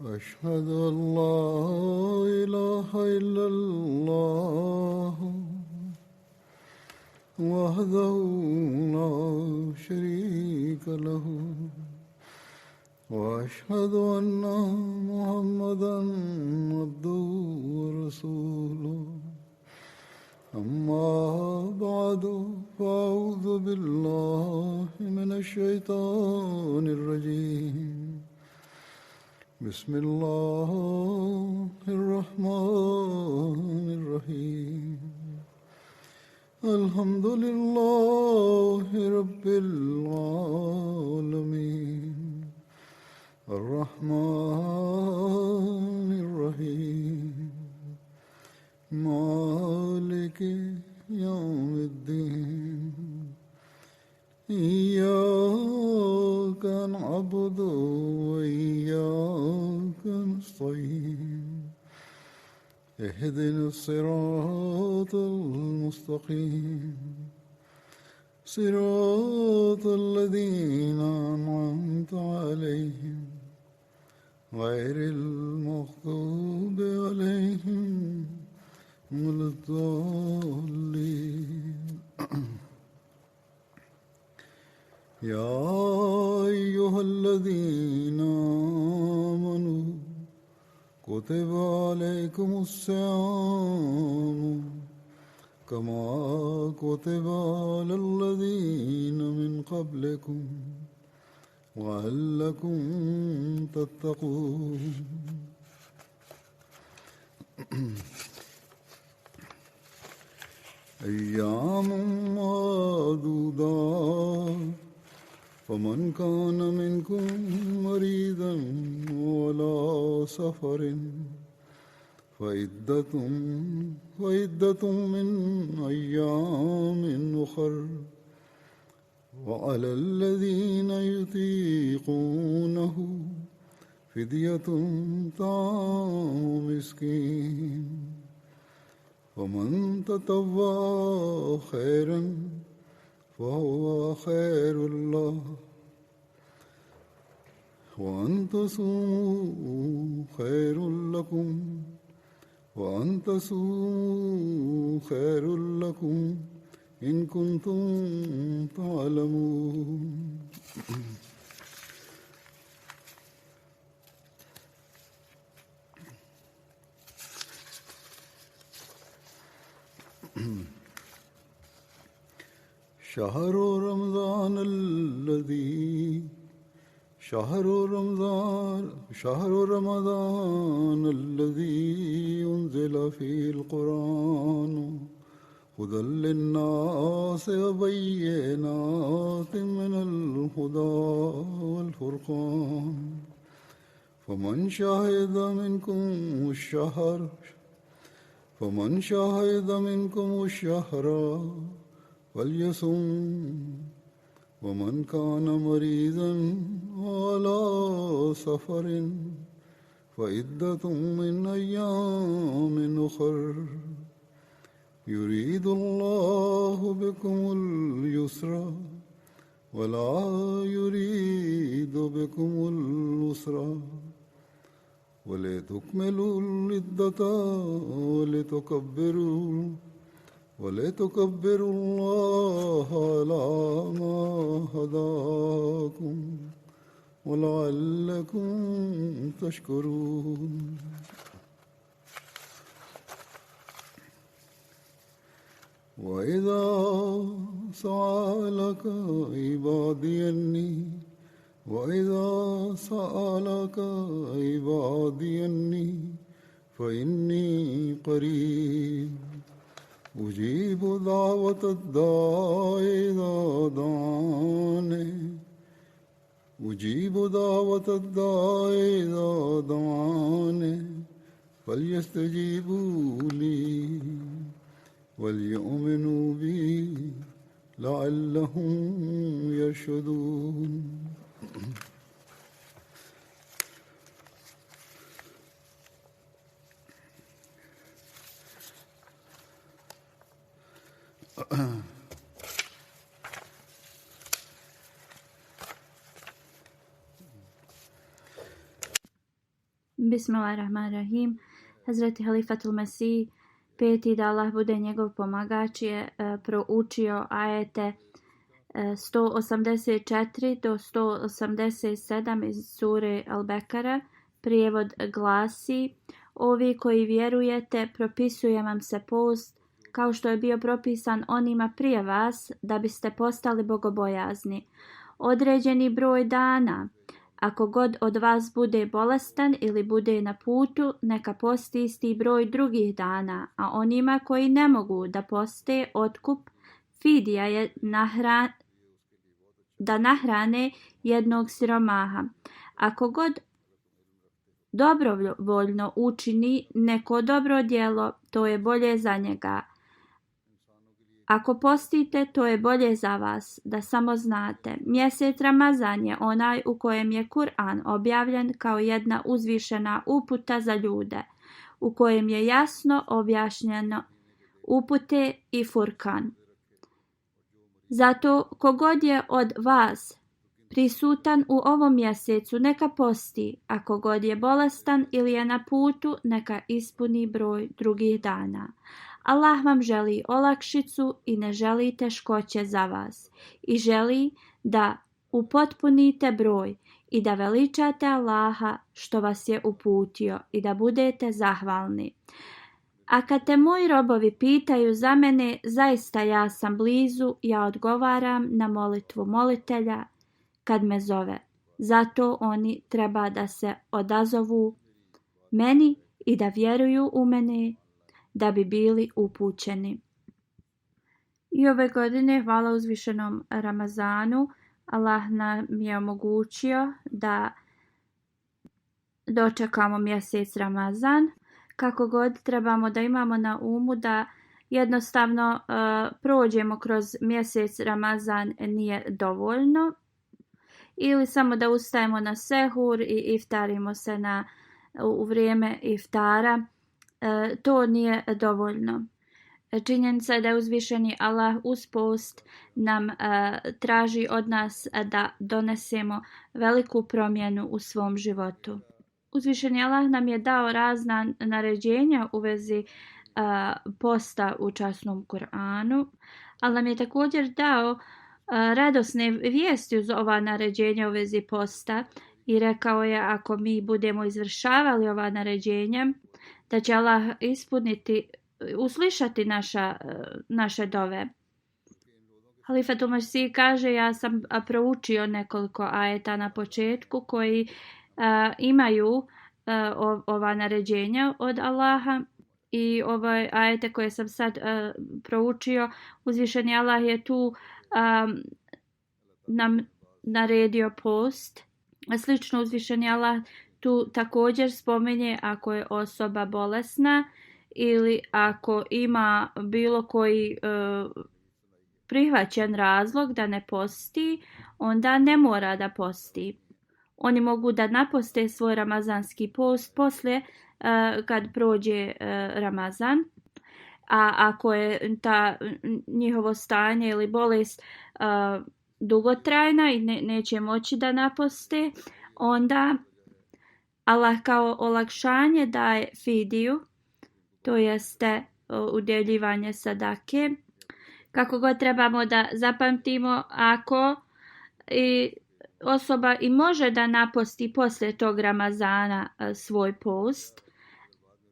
أشهد أن لا إله إلا الله وحده لا شريك له وأشهد أن محمدا عبده ورسوله أما بعد فأعوذ بالله من الشيطان الرجيم بسم الله الرحمن الرحيم الحمد لله رب العالمين الرحمن الرحيم مالك يوم الدين إياك نعبد وإياك نستعين اهدنا الصراط المستقيم صراط الذين أنعمت عليهم غير المغضوب عليهم ولا الضالين يا أيها الذين آمنوا كتب عليكم الصيام كما كتب على الذين من قبلكم لعلكم تتقون أيام معدودات فمن كان منكم مريضا وعلى سفر فعدة من أيام أخر وعلى الذين يطيقونه فدية طعام مسكين ومن تطوع خيرا فهو خير الله وأن تصوموا خير لكم وأن تصوموا خير لكم إن كنتم تعلمون شهر رمضان الذي أنزل فيه القرآن هدى للناس وبينات من الهدى والفرقان فمن شهد منكم الشهر فليصم ومن كان مريضا على سفر فعدة من أيام أخر يريد الله بكم اليسر ولا يريد بكم العسر ولتكملوا العدة ولتكبروا الله على ما هداكم ولعلكم تشكرون وإذا سألك عبادي أني فإني قريب أجيب دعوة الداع إذا دعاني فليستجيبوا لي وليؤمنوا بي لعلهم يرشدون Bismillahirrahmanirrahim. Hazreti Halifatul Mesih, peti da Allah bude njegov pomagač, je proučio ajete 184 do 187 iz sure Al-Bekara. Prijevod glasi: Ovi koji vjerujete, propisuje vam se post kao što je bio propisan onima prije vas, da biste postali bogobojazni. Određeni broj dana. Ako god od vas bude bolestan ili bude na putu, neka posti isti broj drugih dana, a onima koji ne mogu da poste otkup, fidija je da nahrane jednog siromaha. Ako god dobrovoljno učini neko dobro djelo, to je bolje za njega. Ako postite, to je bolje za vas, da samo znate. Mjesec Ramazan je onaj u kojem je Kur'an objavljen kao jedna uzvišena uputa za ljude, u kojem je jasno objašnjeno upute i Furkan. Zato kogod je od vas prisutan u ovom mjesecu, neka posti, a kogod je bolestan ili je na putu, neka ispuni broj drugih dana. Allah vam želi olakšicu i ne želi teškoće za vas i želi da upotpunite broj i da veličate Allaha što vas je uputio i da budete zahvalni. A kad te moji robovi pitaju za mene, zaista ja sam blizu, ja odgovaram na molitvu molitelja kad me zove. Zato oni treba da se odazovu meni i da vjeruju u mene, da bi bili upućeni. I ove godine, hvala uzvišenom Ramazanu, Allah nam je omogućio da dočekamo mjesec Ramazan. Kako god, trebamo da imamo na umu da jednostavno prođemo kroz mjesec Ramazan nije dovoljno, ili samo da ustajemo na sehur i iftarimo se u vrijeme iftara. To nije dovoljno. Činjenica je da je uzvišeni Allah uz post nam traži od nas da donesemo veliku promjenu u svom životu. Uzvišeni Allah nam je dao razna naređenja u vezi posta u časnom Kur'anu, ali nam je također dao radosne vijesti uz ova naređenja u vezi posta i rekao je, ako mi budemo izvršavali ova naređenja, da će Allah uslišati naše dove. Halifatul Mesih kaže, ja sam proučio nekoliko ajeta na početku koji imaju ova naređenja od Allaha, i ove ajete koje sam sad proučio, uzvišeni Allah je tu nam naredio post. Slično uzvišeni Allah tu također spominje ako je osoba bolesna ili ako ima bilo koji prihvaćen razlog da ne posti, onda ne mora da posti. Oni mogu da naposte svoj ramazanski post poslije kad prođe Ramazan, a ako je ta njihovo stanje ili bolest dugotrajna i neće moći da naposte, onda Allah kao olakšanje daje fidiju, to jeste udjeljivanje sadake. Kako god trebamo da zapamtimo, ako osoba i može da naposti poslije tog Ramazana svoj post,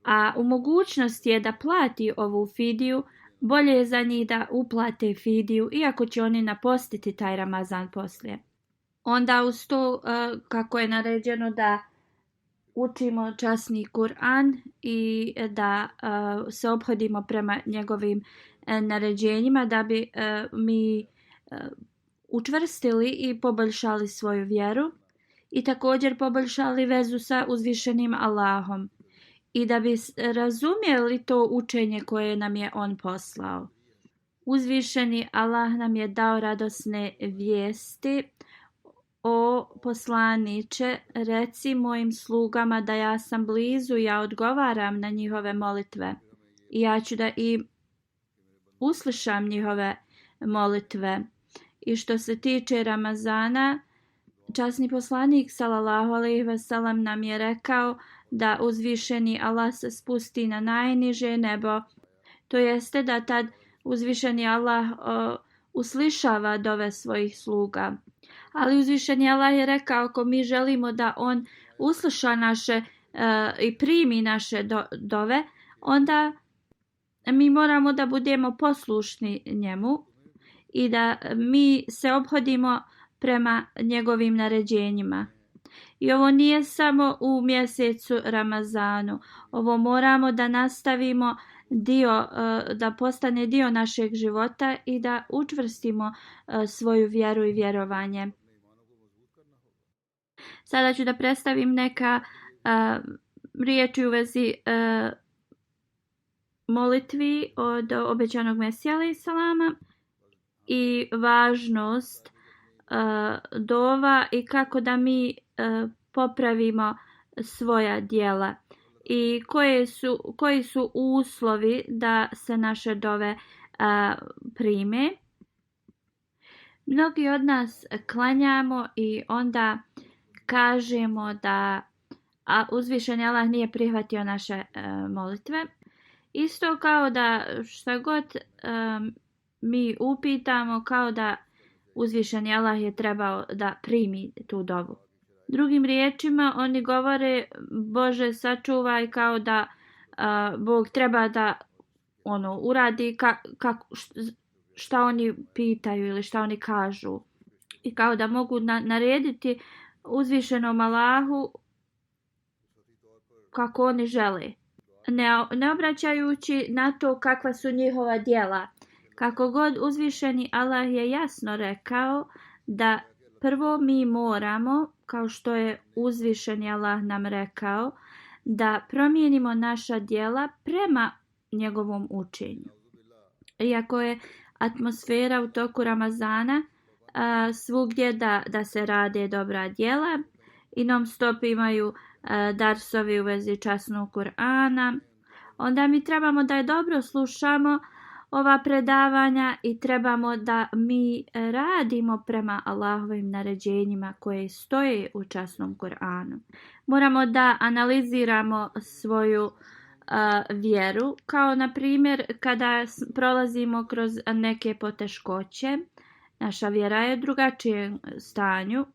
a u mogućnosti je da plati ovu fidiju, bolje je za njih da uplate fidiju, iako će oni napostiti taj Ramazan poslije. Onda uz to, kako je naređeno da učimo časni Kur'an i da se ophodimo prema njegovim naređenjima, da bi mi učvrstili i poboljšali svoju vjeru i također poboljšali vezu sa uzvišenim Allahom i da bi razumjeli to učenje koje nam je on poslao. Uzvišeni Allah nam je dao radosne vijesti. O poslaniče, reci mojim slugama da ja sam blizu, ja odgovaram na njihove molitve i ja ću da i uslišam njihove molitve. I što se tiče Ramazana, Časni poslanik sallallahu alejhi ve sellem nam je rekao da uzvišeni Allah se spusti na najniže nebo, to jeste da tad uzvišeni Allah uslišava dove svojih sluga. Ali uzvišeni Allah je rekao, ako mi želimo da on usliša naše i primi naše dove, onda mi moramo da budemo poslušni njemu i da mi se ophodimo prema njegovim naređenjima. I ovo nije samo u mjesecu Ramazanu. Ovo moramo da nastavimo da postane dio našeg života i da učvrstimo svoju vjeru i vjerovanje. Sada ću da predstavim neka riječi u vezi molitvi od obećanog Mesija alejhi salama i važnost dova i kako da mi popravimo svoja djela i koji su uslovi da se naše dove prime. Mnogi od nas klanjamo i onda kažemo da uzvišeni Allah nije prihvatio naše molitve. Isto kao da šta god mi upitamo, kao da uzvišeni Allah je trebao da primi tu dovu. Drugim riječima, oni govore Bože sačuvaj, kao da Bog treba da uradi šta oni pitaju ili šta oni kažu. I kao da mogu narediti uzvišenom Allahu kako oni žele. Ne obraćajući na to kakva su njihova djela. Kako god uzvišeni Allah je jasno rekao da prvo mi moramo, kao što je uzvišeni Allah nam rekao, da promijenimo naša djela prema njegovom učenju. Iako je atmosfera u toku Ramazana svugdje da se rade dobra djela i non stop imaju darsovi u vezi časnog Kur'ana, onda mi trebamo da je dobro slušamo ova predavanja i trebamo da mi radimo prema Allahovim naređenjima koje stoje u časnom Kur'anu. Moramo da analiziramo svoju vjeru, kao na primjer kada prolazimo kroz neke poteškoće, naša vjera je u drugačijem stanju.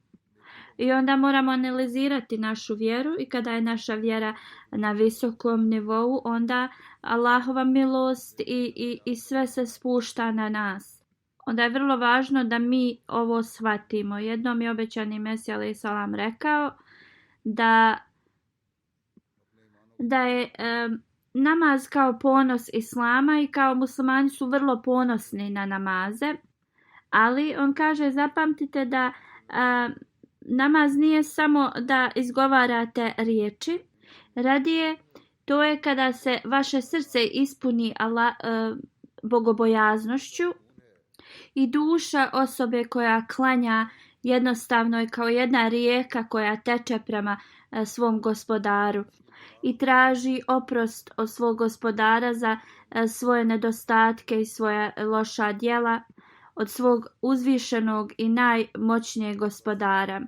I onda moramo analizirati našu vjeru i kada je naša vjera na visokom nivou, onda Allahova milost i sve se spušta na nas. Onda je vrlo važno da mi ovo shvatimo. Jednom je obećani Mesija alejhi salam rekao da je namaz kao ponos Islama i kao muslimani su vrlo ponosni na namaze, ali on kaže zapamtite da namaz nije samo da izgovarate riječi, radije to je kada se vaše srce ispuni bogobojaznošću i duša osobe koja klanja jednostavno je kao jedna rijeka koja teče prema svom gospodaru i traži oprost od svog gospodara za svoje nedostatke i svoja loša djela od svog uzvišenog i najmoćnijeg gospodara.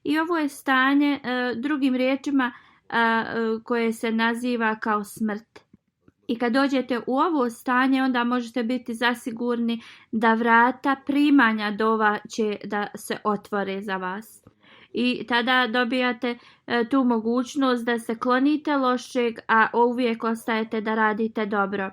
I ovo je stanje, drugim riječima, koje se naziva kao smrt. I kad dođete u ovo stanje, onda možete biti zasigurni da vrata primanja dova će da se otvore za vas. I tada dobijate tu mogućnost da se klonite lošeg, a uvijek ostajete da radite dobro.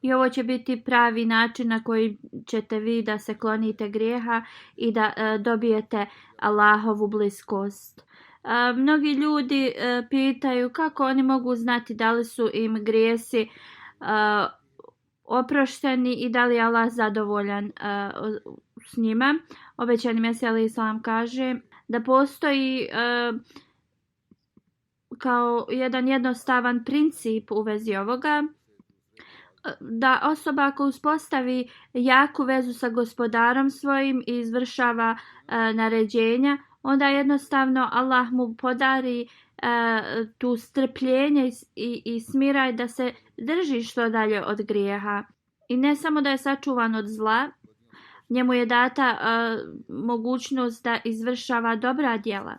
I ovo će biti pravi način na koji ćete vi da se klonite grijeha i da dobijete Allahovu bliskost. Mnogi ljudi pitaju kako oni mogu znati da li su im grijesi oprošteni i da li je Allah zadovoljan s njima. Obećani Mesija alejhi salam kaže da postoji kao jedan jednostavan princip u vezi ovoga, da osoba ako uspostavi jaku vezu sa gospodarom svojim i izvršava naređenja, onda jednostavno Allah mu podari tu strpljenje i smiraj da se drži što dalje od grijeha. I ne samo da je sačuvan od zla, njemu je data mogućnost da izvršava dobra djela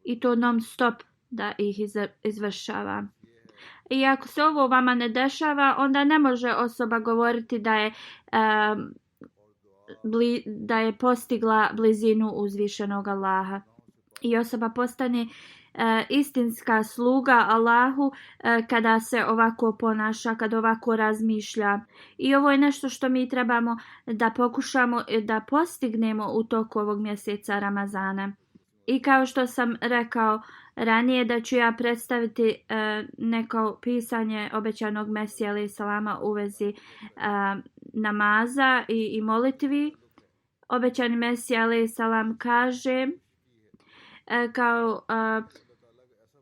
i to non stop da ih izvršava. I ako se ovo vama ne dešava, onda ne može osoba govoriti da je postigla blizinu uzvišenog Allaha. I osoba postane istinska sluga Allahu kada se ovako ponaša, kada ovako razmišlja. I ovo je nešto što mi trebamo da pokušamo da postignemo u toku ovog mjeseca Ramazana. I kao što sam rekao ranije, da ću ja predstaviti neko pisanje obećanog Mesija alejhi selama u vezi namaza i molitvi. Obećani Mesija alejhi selam kaže kao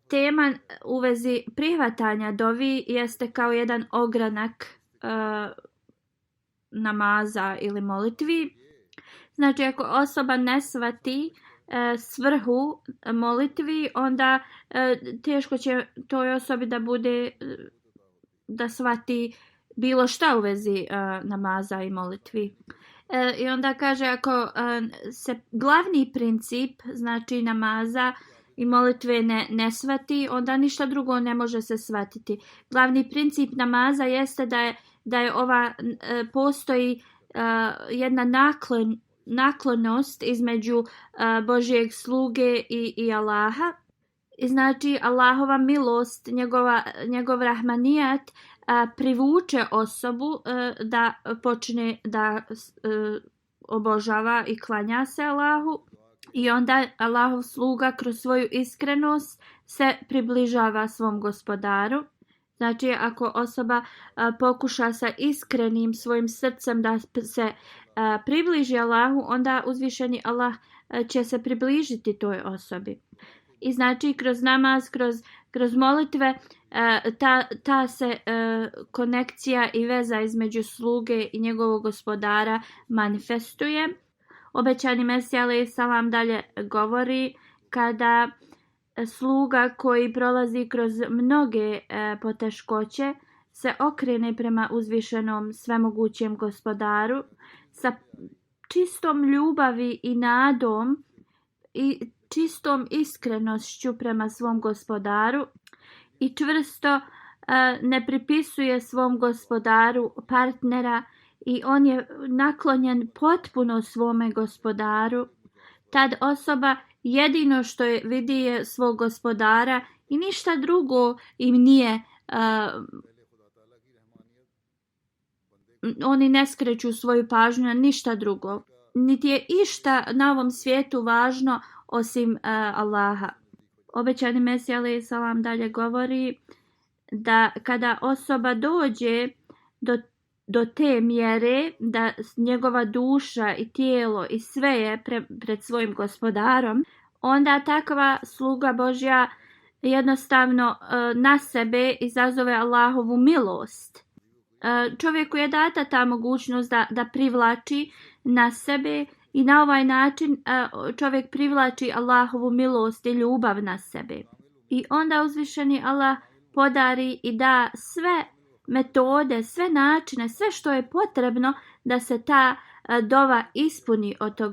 tema u vezi prihvatanja dovi jeste kao jedan ogranak namaza ili molitvi. Znači, ako osoba ne shvati svrhu molitvi, onda teško će toj osobi da shvati bilo šta u vezi namaza i molitvi. I onda kaže, ako se glavni princip, znači namaza i molitve ne shvati, onda ništa drugo ne može se shvatiti. Glavni princip namaza jeste da je postoji jedna naklonost između Božjeg sluge i Allaha. I znači Allahova milost, njegov rahmanijat privuče osobu da počne da obožava i klanja se Allahu. I onda Allahov sluga kroz svoju iskrenost se približava svom gospodaru. Znači, ako osoba pokuša sa iskrenim svojim srcem da se približi Allahu, onda uzvišeni Allah će se približiti toj osobi. I znači, kroz namaz, kroz molitve, ta se konekcija i veza između sluge i njegovog gospodara manifestuje. Obećani Mesija alejhi selam dalje govori, kada sluga koji prolazi kroz mnoge poteškoće se okrene prema uzvišenom svemogućem gospodaru sa čistom ljubavi i nadom i čistom iskrenošću prema svom gospodaru i čvrsto ne pripisuje svom gospodaru partnera i on je naklonjen potpuno svome gospodaru, tad osoba jedino što vidi je svog gospodara i ništa drugo im nije, oni ne skreću svoju pažnju na ništa drugo. Niti je išta na ovom svijetu važno osim Allaha. Obećani Mesija alejhi selam dalje govori da kada osoba dođe do te mjere da njegova duša i tijelo i sve je pred svojim gospodarom, onda takva sluga Božja jednostavno na sebe izazove Allahovu milost. Čovjeku je data ta mogućnost da privlači na sebe i na ovaj način čovjek privlači Allahovu milost i ljubav na sebe. I onda uzvišeni Allah podari i da sve metode, sve načine, sve što je potrebno da se ta dova ispuni od tog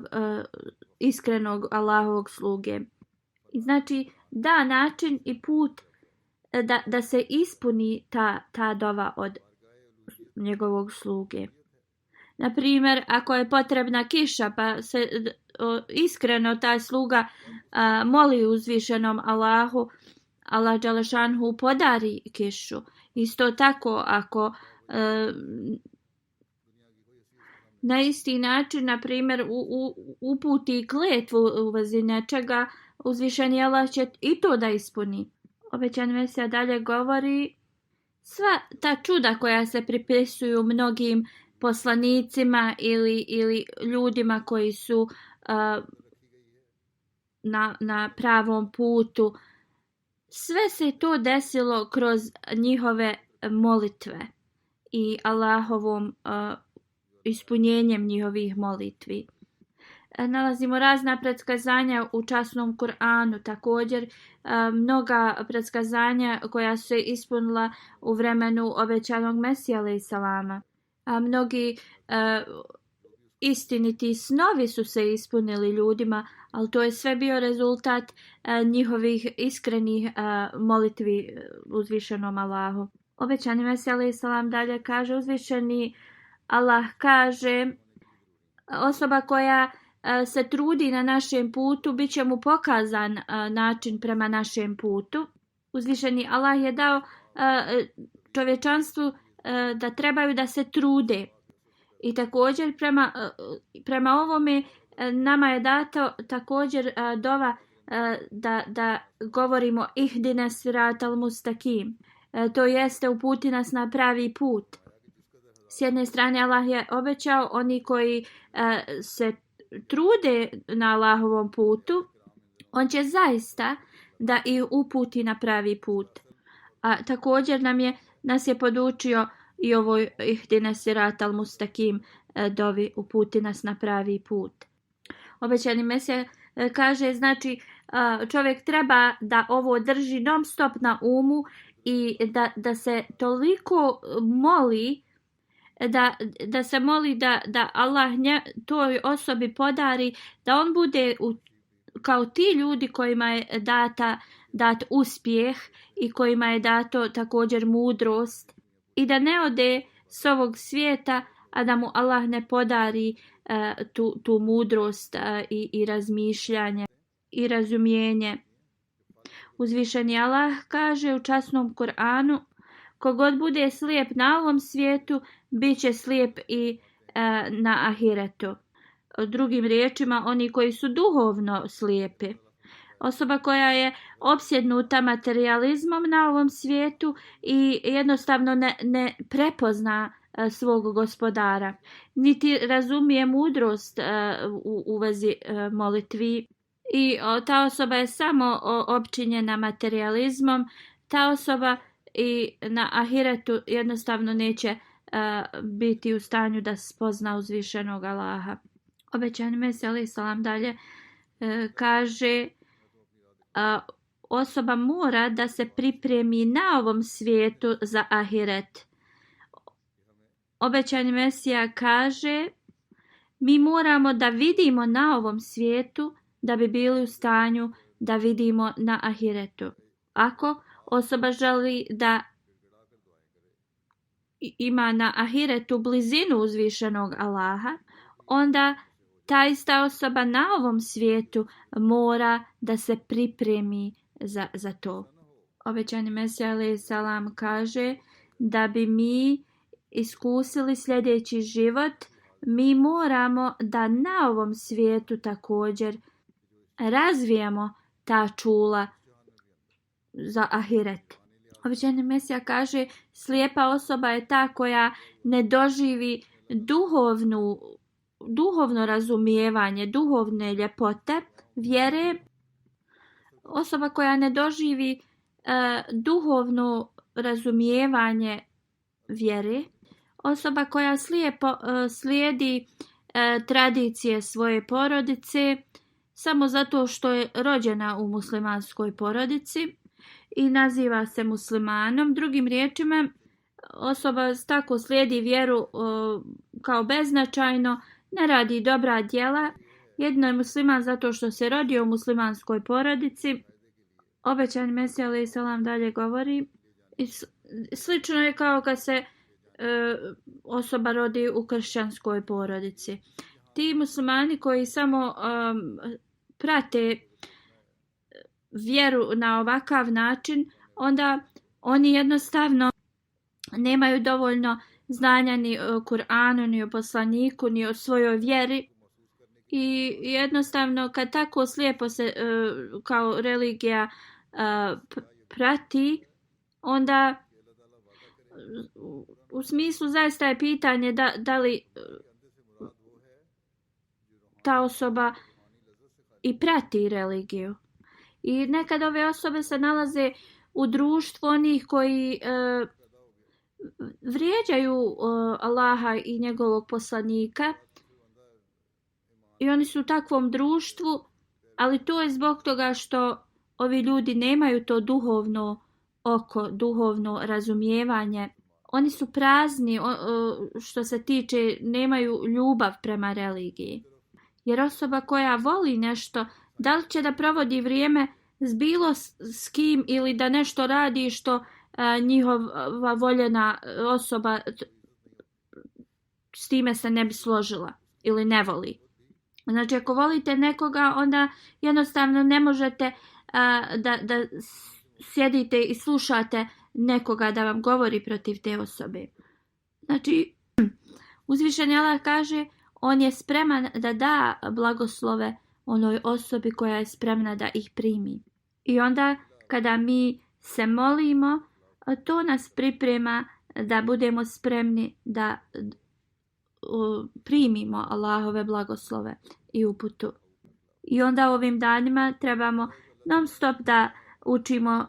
iskrenog Allahovog sluge. I znači da način i put da se ispuni ta dova od njegovog sluge. Na primjer, ako je potrebna kiša, pa se iskreno taj sluga moli uzvišenom Allahu, Allah dželešanhu podari kišu. Isto tako, ako na isti način, na primjer, uputi kletvu u vezi nečega, uzvišeni Allah će i to da ispuni. Obećani Mesija dalje govori, sva ta čuda koja se pripisuju mnogim poslanicima ili ljudima koji su na pravom putu, sve se to desilo kroz njihove molitve i Allahovom ispunjenjem njihovih molitvi. Nalazimo razna predskazanja u časnom Kur'anu, također mnoga predskazanja koja su se ispunila u vremenu obećanog Mesija alejhi selama. Mnogi istiniti snovi su se ispunili ljudima, ali to je sve bio rezultat njihovih iskrenih molitvi uzvišenom Allahu. Obećani Mesija alejhi selam dalje kaže, uzvišeni Allah kaže, osoba koja se trudi na našem putu, bit će mu pokazan način prema našem putu. Uzvišeni Allah je dao čovječanstvu da trebaju da se trude. I također prema ovome nama je dato također dova da govorimo ihdina siratal mustaqim. To jeste uputi nas na pravi put. S jedne strane Allah je obećao oni koji se trude na Allahovom putu, on će zaista da ih uputi na pravi put. A također nas je podučio i ovoj ihdina siratal mustaqim dovi uputi nas na pravi put. Obećani Mesija kaže, znači čovjek treba da ovo drži non stop na umu i da se toliko moli, da se moli da Allah toj osobi podari da on bude kao ti ljudi kojima je dat uspjeh i kojima je dato također mudrost i da ne ode s ovog svijeta, a da mu Allah ne podari tu mudrost i razmišljanje i razumijenje. Uzvišeni Allah kaže u časnom Kur'anu, kogod bude slijep na ovom svijetu, bit će slijep i na ahiretu. Drugim riječima, oni koji su duhovno slijepi. Osoba koja je opsjednuta materijalizmom na ovom svijetu i jednostavno ne prepozna svog gospodara, niti razumije mudrost u vezi molitvi i ta osoba je samo opčinjena materijalizmom, ta osoba i na ahiretu jednostavno neće biti u stanju da spozna uzvišenog Allaha. Obećani Mesija alejhi selam dalje kaže, osoba mora da se pripremi na ovom svijetu za ahiret. Obećani Mesija kaže, mi moramo da vidimo na ovom svijetu da bi bili u stanju da vidimo na ahiretu. Ako osoba želi da ima na ahiretu blizinu uzvišenog Allaha, onda ta ista osoba na ovom svijetu mora da se pripremi za to. Obećani Mesija alejhi selam kaže, da bi mi iskusili sljedeći život, mi moramo da na ovom svijetu također razvijemo ta čula za ahiret. Obećani Mesija kaže, slijepa osoba je ta koja ne doživi duhovno razumijevanje, duhovne ljepote vjere. Osoba koja ne doživi duhovno razumijevanje vjere. Osoba koja slijepo slijedi tradicije svoje porodice samo zato što je rođena u muslimanskoj porodici i naziva se muslimanom. Drugim riječima, osoba tako slijedi vjeru kao beznačajno, ne radi dobra djela. Jedno je musliman zato što se rodio u muslimanskoj porodici. Obećani Mesija alejhi selam dalje govori, slično je kao kad se osoba rodi u kršćanskoj porodici. Ti muslimani koji samo prate vjeru na ovakav način, onda oni jednostavno nemaju dovoljno znanja ni o Kur'anu, ni o poslaniku, ni o svojoj vjeri. I jednostavno kad tako slijepo se kao religija prati, onda u smislu zaista je pitanje da li ta osoba i prati religiju. I nekad ove osobe se nalaze u društvu onih koji vrijeđaju Allaha i njegovog poslanika i oni su u takvom društvu, ali to je zbog toga što ovi ljudi nemaju to duhovno oko, duhovno razumijevanje oni su prazni što se tiče, nemaju ljubav prema religiji. Jer osoba koja voli nešto, da li će da provodi vrijeme s bilo s kim ili da nešto radi što njihova voljena osoba s time se ne bi složila ili ne voli. Znači ako volite nekoga, onda jednostavno ne možete da sjedite i slušate nekoga da vam govori protiv te osobe. Znači uzvišeni Allah kaže, on je spreman da da blagoslove onoj osobi koja je spremna da ih primi. I onda kada mi se molimo, to nas priprema da budemo spremni da primimo Allahove blagoslove i uputu. I onda ovim danima trebamo non stop da učimo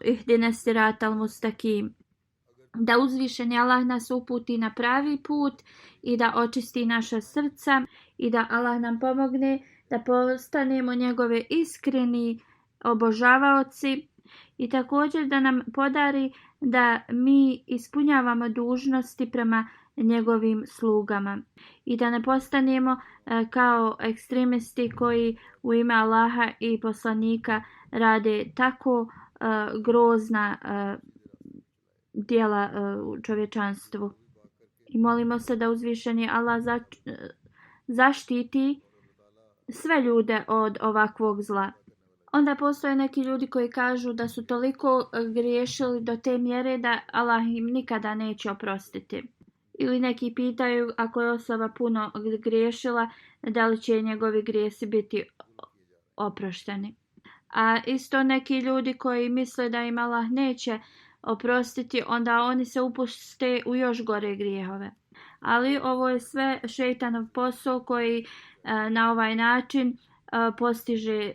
ihdine siratal mustaqim, da uzvišeni Allah nas uputi na pravi put i da očisti naša srca i da Allah nam pomogne da postanemo njegove iskreni obožavaoci i također da nam podari da mi ispunjavamo dužnosti prema njegovim slugama i da ne postanemo kao ekstremisti koji u ime Allaha i poslanika rade tako grozna djela u čovječanstvu. I molimo se da uzvišeni Allah zaštiti sve ljude od ovakvog zla. Onda postoje neki ljudi koji kažu da su toliko griješili do te mjere da Allah im nikada neće oprostiti. Ili neki pitaju ako je osoba puno griješila, da li će njegovi grijesi biti oprošteni. A isto neki ljudi koji misle da im Allah neće oprostiti, onda oni se upuste u još gore grijehove. Ali ovo je sve šejtanov posao koji na ovaj način postiže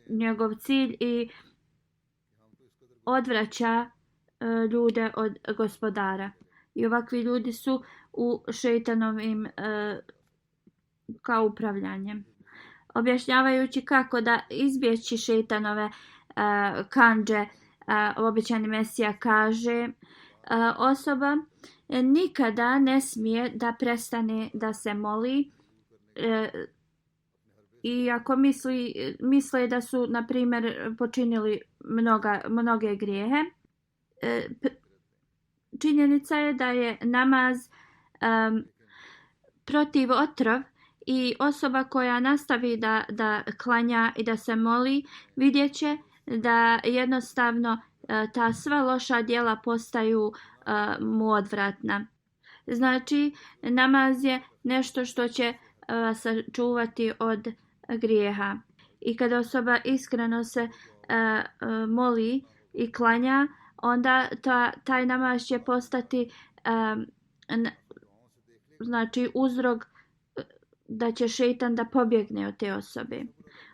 njegov cilj i odvraća ljude od gospodara. I ovakvi ljudi su u šejtanovim kao upravljanjem. Objašnjavajući kako da izbjeći šejtanove kandže, obećani Mesija kaže, osoba nikada ne smije da prestane da se moli i ako misle da su, na primjer, počinili mnoge grijehe, činjenica je da je namaz protiv otrov i osoba koja nastavi da klanja i da se moli, vidjet će da jednostavno ta sva loša djela postaju mu odvratna. Znači, namaz je nešto što će vas sačuvati od grijeha. I kada osoba iskreno se moli i klanja, onda taj namaz će postati znači uzrok da će šejtan da pobjegne od te osobe.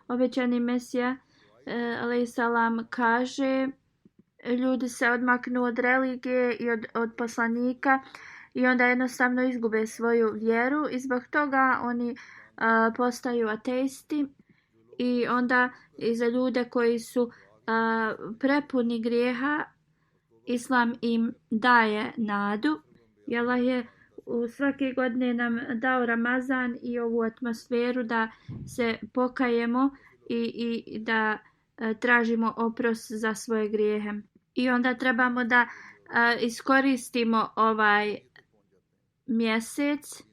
Obećani Mesija alejsalam kaže, ljudi se odmaknu od religije i od poslanika i onda jednostavno izgube svoju vjeru i zbog toga oni postaju ateisti i onda i za ljude koji su prepuni grijeha Islam im daje nadu. I Allah je svake godine nam dao Ramazan i ovu atmosferu da se pokajemo i da tražimo oprost za svoje grijehe. I onda trebamo da iskoristimo ovaj mjesec.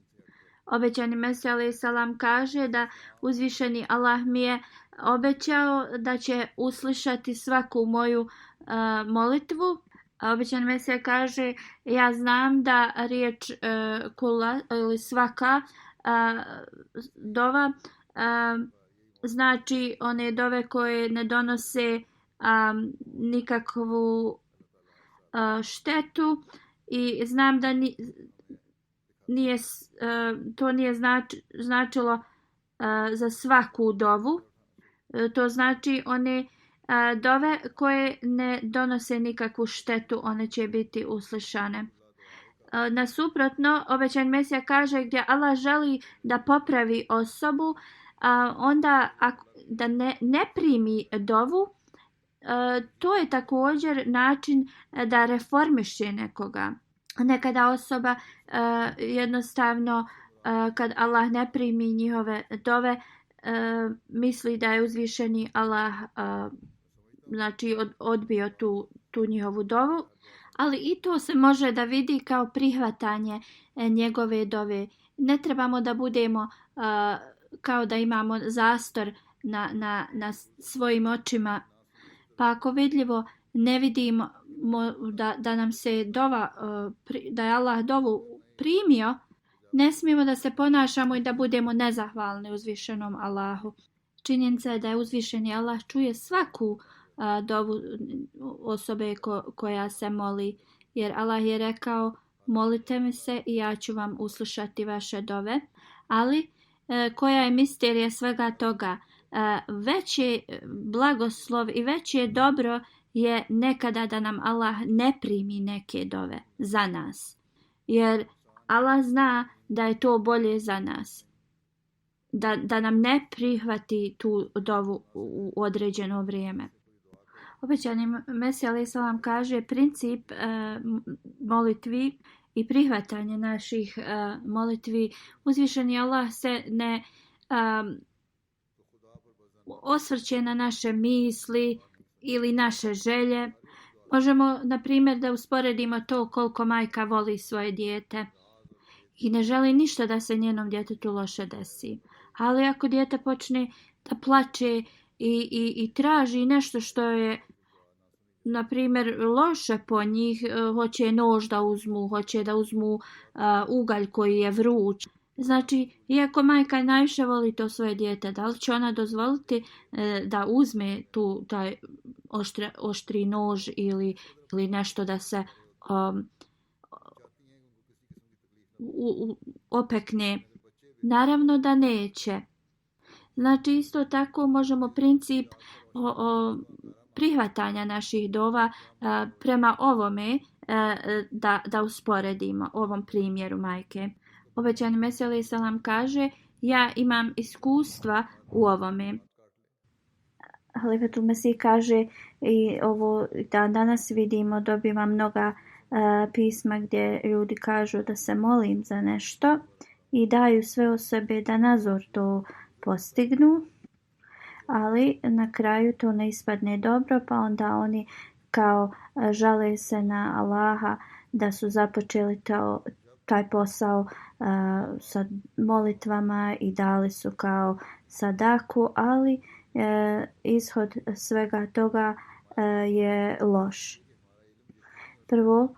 Obećani Mesija alejsalam kaže da uzvišeni Allah mi je obećao da će uslišati svaku moju molitvu. Obećani Mesija kaže, ja znam da riječ kula ili svaka dova znači one dove koje ne donose nikakvu štetu i znam da to nije značilo za svaku dovu. To znači one dove koje ne donose nikakvu štetu, one će biti uslišane. Nasuprotno, obećani Mesija kaže gdje Allah želi da popravi osobu, onda da ne primi dovu, to je također način da reformiše nekoga. Nekada osoba jednostavno kad Allah ne primi njihove dove misli da je uzvišeni Allah znači odbio tu njihovu dovu, ali i to se može da vidi kao prihvatanje njegove dove. Ne trebamo da budemo kao da imamo zastor na svojim očima, pa ako vidljivo ne vidimo da nam se dova, da je Allah dovu primio, ne smijemo da se ponašamo i da budemo nezahvalni uzvišenom Allahu. Činjenica je da je uzvišeni Allah čuje svaku dovu osobe koja se moli, jer Allah je rekao molite mi se i ja ću vam uslušati vaše dove. Ali koja je misterija svega toga? Veći blagoslov i veće dobro je nekada da nam Allah ne primi neke dove za nas. Jer Allah zna da je to bolje za nas. Da nam ne prihvati tu dovu u određeno vrijeme. Obećani Mesija alejhi selam kaže princip molitvi i prihvatanje naših molitvi. Uzvišeni Allah se ne osvrće na naše misli ili naše želje. Možemo, na primjer, da usporedimo to koliko majka voli svoje dijete i ne želi ništa da se njenom djetetu loše desi. Ali ako dijete počne da plače i traži nešto što je, na primjer, loše po njih, hoće nož da uzmu, hoće da uzmu ugalj koji je vruć. Znači, iako majka najviše voli to svoje dijete, da li će ona dozvoliti da uzme taj oštri nož ili nešto da se opekne? Naravno da neće. Znači, isto tako možemo princip prihvatanja naših dova prema ovome da usporedimo, ovom primjeru majke. Obećani Mesija alejhi selam kaže ja imam iskustva u ovome. Halifatul Mesih kaže i ovo da danas vidimo, dobivam mnoga pisma gdje ljudi kažu da se molim za nešto i daju sve o sebe da nazor to postignu, ali na kraju to ne ispadne dobro, pa onda oni kao žale se na Allaha da su započeli taj posao sa molitvama i dali su kao sadaku, ali ishod svega toga je loš. Prvo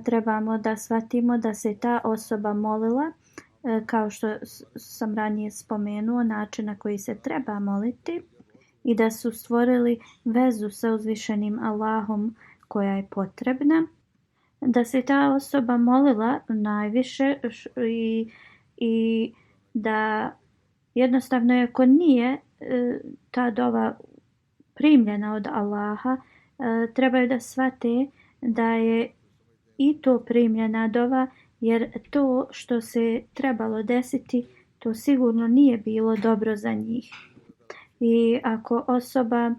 trebamo da shvatimo da se ta osoba molila kao što sam ranije spomenuo, način na koji se treba moliti i da su stvorili vezu sa uzvišenim Allahom koja je potrebna, da se ta osoba molila najviše i da jednostavno ako nije ta dova primljena od Allaha, trebaju da shvate da je i to primljena dova, jer to što se trebalo desiti, to sigurno nije bilo dobro za njih. I ako osoba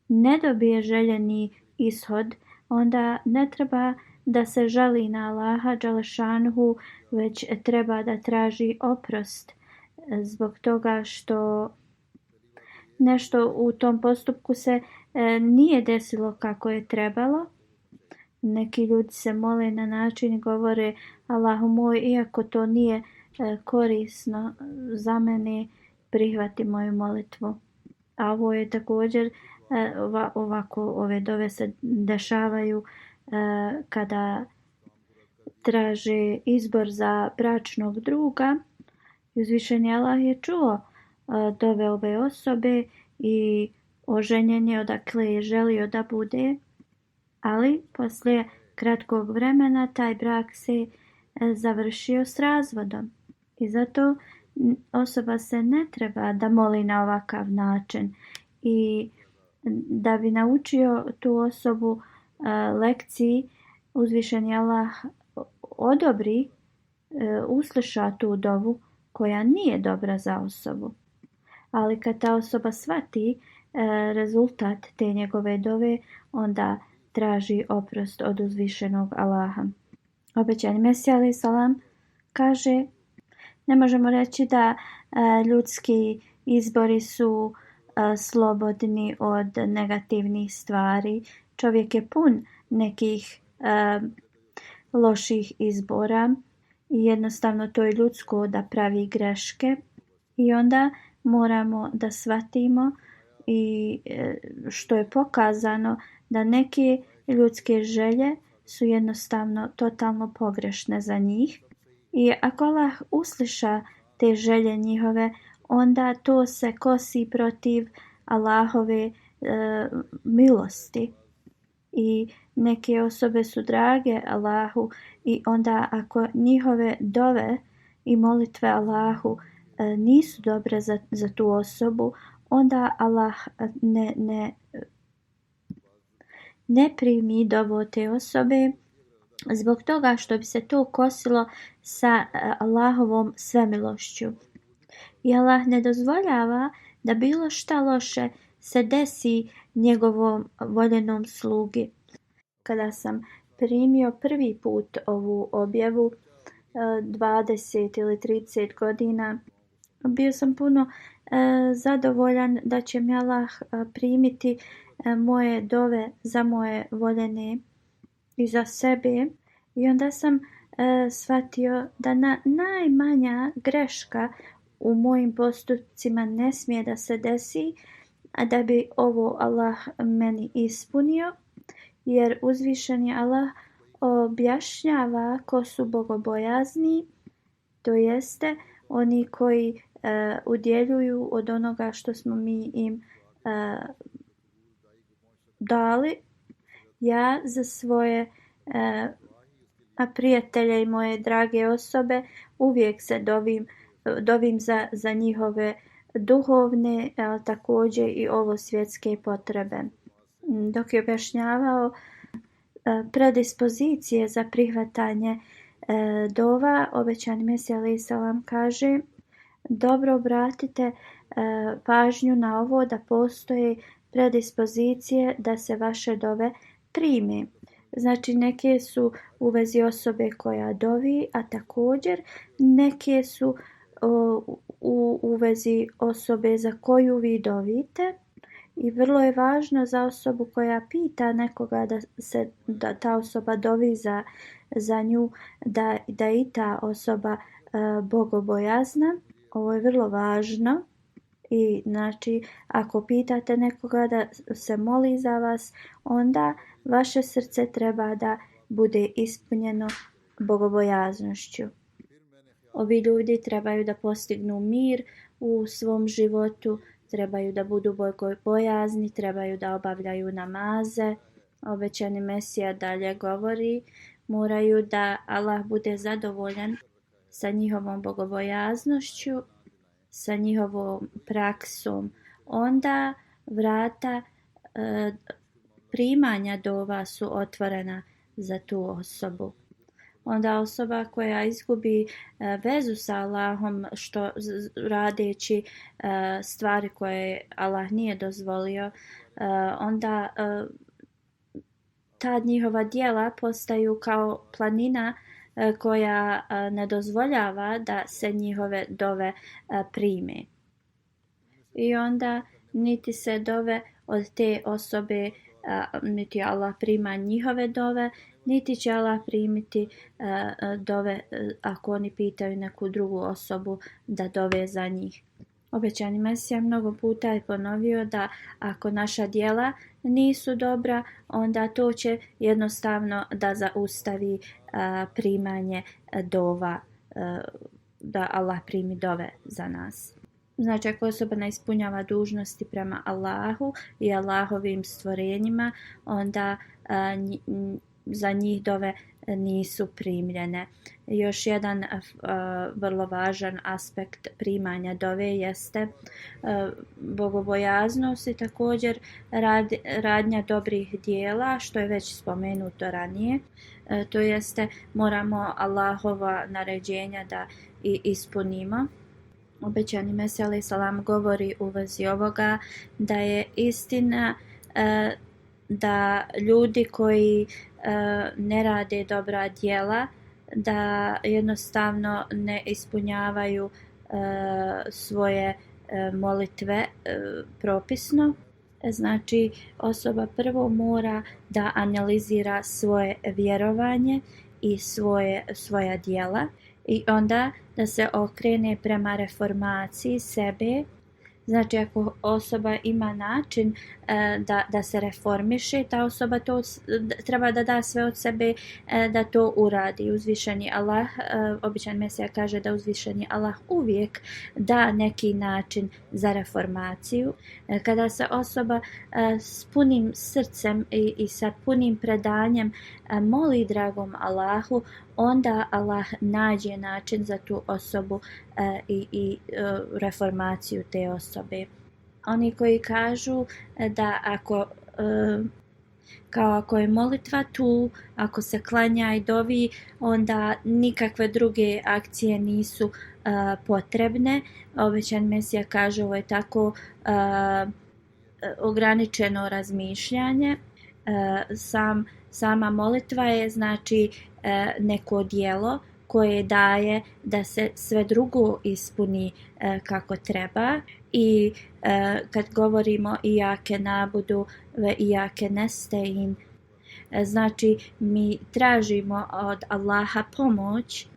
ne dobije željeni ishod, onda ne treba da se žali na Allaha dželešanhu, već treba da traži oprost zbog toga što nešto u tom postupku se nije desilo kako je trebalo. Neki ljudi se mole na način i govore Allahu moj, iako to nije korisno za mene, prihvati moju molitvu. A ovo je također ovako, ove dove se dešavaju kada traže izbor za bračnog druga. Uzvišeni Allah je čuo dove ove osobe i oženjen je odakle je želio da bude, ali poslije kratkog vremena taj brak se završio s razvodom. I zato osoba se ne treba da moli na ovakav način. I da bi naučio tu osobu lekciji, uzvišeni Allah odobri, usliša tu dovu koja nije dobra za osobu. Ali kad ta osoba shvati rezultat te njegove dove, onda traži oprost od uzvišenog Allaha. Obećani Mesija alejhi selam kaže: ne možemo reći da ljudski izbori su slobodni od negativnih stvari. Čovjek je pun nekih loših izbora i jednostavno to je ljudsko da pravi greške i onda moramo da shvatimo i što je pokazano da neke ljudske želje su jednostavno totalno pogrešne za njih. I ako Allah usliša te želje njihove, onda to se kosi protiv Allahove milosti. I neke osobe su drage Allahu i onda ako njihove dove i molitve Allahu nisu dobre za tu osobu, onda Allah ne primi dovu te osobe zbog toga što bi se to kosilo sa Allahovom svemilošću. I Allah ne dozvoljava da bilo šta loše se desi njegovom voljenom slugi. Kada sam primio prvi put ovu objavu, 20 ili 30 godina, bio sam puno zadovoljan da će mi Allah primiti moje dove za moje voljene i za sebe. I onda sam shvatio da najmanja greška u mojim postupcima ne smije da se desi, a da bi ovo Allah meni ispunio, jer uzvišeni Allah objašnjava ko su bogobojazni, to jeste oni koji udjeljuju od onoga što smo mi im dali. Ja za svoje prijatelje i moje drage osobe uvijek se dovim za njihove duhovne, ali također i ovo svjetske potrebe. Dok je objašnjavao predispozicije za prihvatanje dova, obećani Mesija alejhi selam kaže: dobro obratite pažnju na ovo da postoje predispozicije da se vaše dove prime. Znači neke su u vezi osobe koja dovi, a također neke su u vezi osobe za koju vi dovite. I vrlo je važno za osobu koja pita nekoga da ta osoba dovi za nju, da i ta osoba bogobojazna. Ovo je vrlo važno. I znači ako pitate nekoga da se moli za vas, onda vaše srce treba da bude ispunjeno bogobojaznošću. Ovi ljudi trebaju da postignu mir u svom životu, trebaju da budu bogobojazni, trebaju da obavljaju namaze. Obećani Mesija dalje govori: moraju da Allah bude zadovoljan sa njihovom bogobojaznošću, sa njihovom praksom. Onda vrata primanja dova su otvorena za tu osobu. Onda osoba koja izgubi vezu sa Allahom što radeći stvari koje Allah nije dozvolio, onda ta njihova djela postaju kao planina koja ne dozvoljava da se njihove dove prime. I onda niti se dove od te osobe, niti Allah prima njihove dove, niti će Allah primiti dove ako oni pitaju neku drugu osobu da dove za njih. Obećani Mesija mnogo puta je ponovio da ako naša djela nisu dobra, onda to će jednostavno da zaustavi primanje dova, da Allah primi dove za nas. Znači ako osoba ne ispunjava dužnosti prema Allahu i Allahovim stvorenjima, onda za njih dove nisu primljene. Još jedan vrlo važan aspekt primanja dove jeste bogobojaznost i također radnja dobrih dijela, što je već spomenuto ranije. To jeste moramo Allahova naređenja da i ispunimo. Obećani Mesija alejhi selam govori u vezi ovoga da je istina da ljudi koji ne rade dobra djela, da jednostavno ne ispunjavaju svoje molitve propisno. Znači, osoba prvo mora da analizira svoje vjerovanje i svoja djela i onda da se okrene prema reformaciji sebe. Znači, ako osoba ima način da se reformiše, ta osoba to treba da da sve od sebe da to uradi. Uzvišeni Allah, običan Mesija kaže da uzvišeni Allah uvijek da neki način za reformaciju. Kada se osoba s punim srcem i sa punim predanjem moli dragom Allahu, onda Allah nađe način za tu osobu i reformaciju te osobe. Oni koji kažu da ako je molitva tu, ako se klanja i dovi, onda nikakve druge akcije nisu potrebne. Obećan Mesija kaže ovo je tako ograničeno razmišljanje. Sama molitva je znači neko djelo koje daje da se sve drugo ispuni kako treba. I kad govorimo ijake nabudu ve ijake nestein, znači mi tražimo od Allaha pomoć,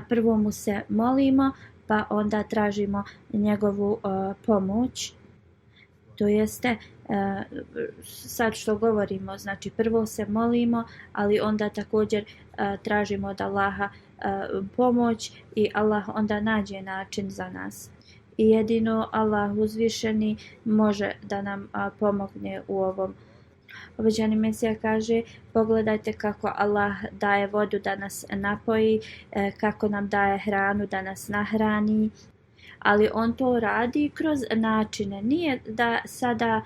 prvo mu se molimo pa onda tražimo njegovu pomoć. To jeste, sad što govorimo, znači prvo se molimo, ali onda također tražimo od Allaha pomoć i Allah onda nađe način za nas. I jedino Allah uzvišeni može da nam pomogne u ovom. Obećani Mesija kaže, pogledajte kako Allah daje vodu da nas napoji, kako nam daje hranu da nas nahrani, ali on to radi kroz načine. Nije da sada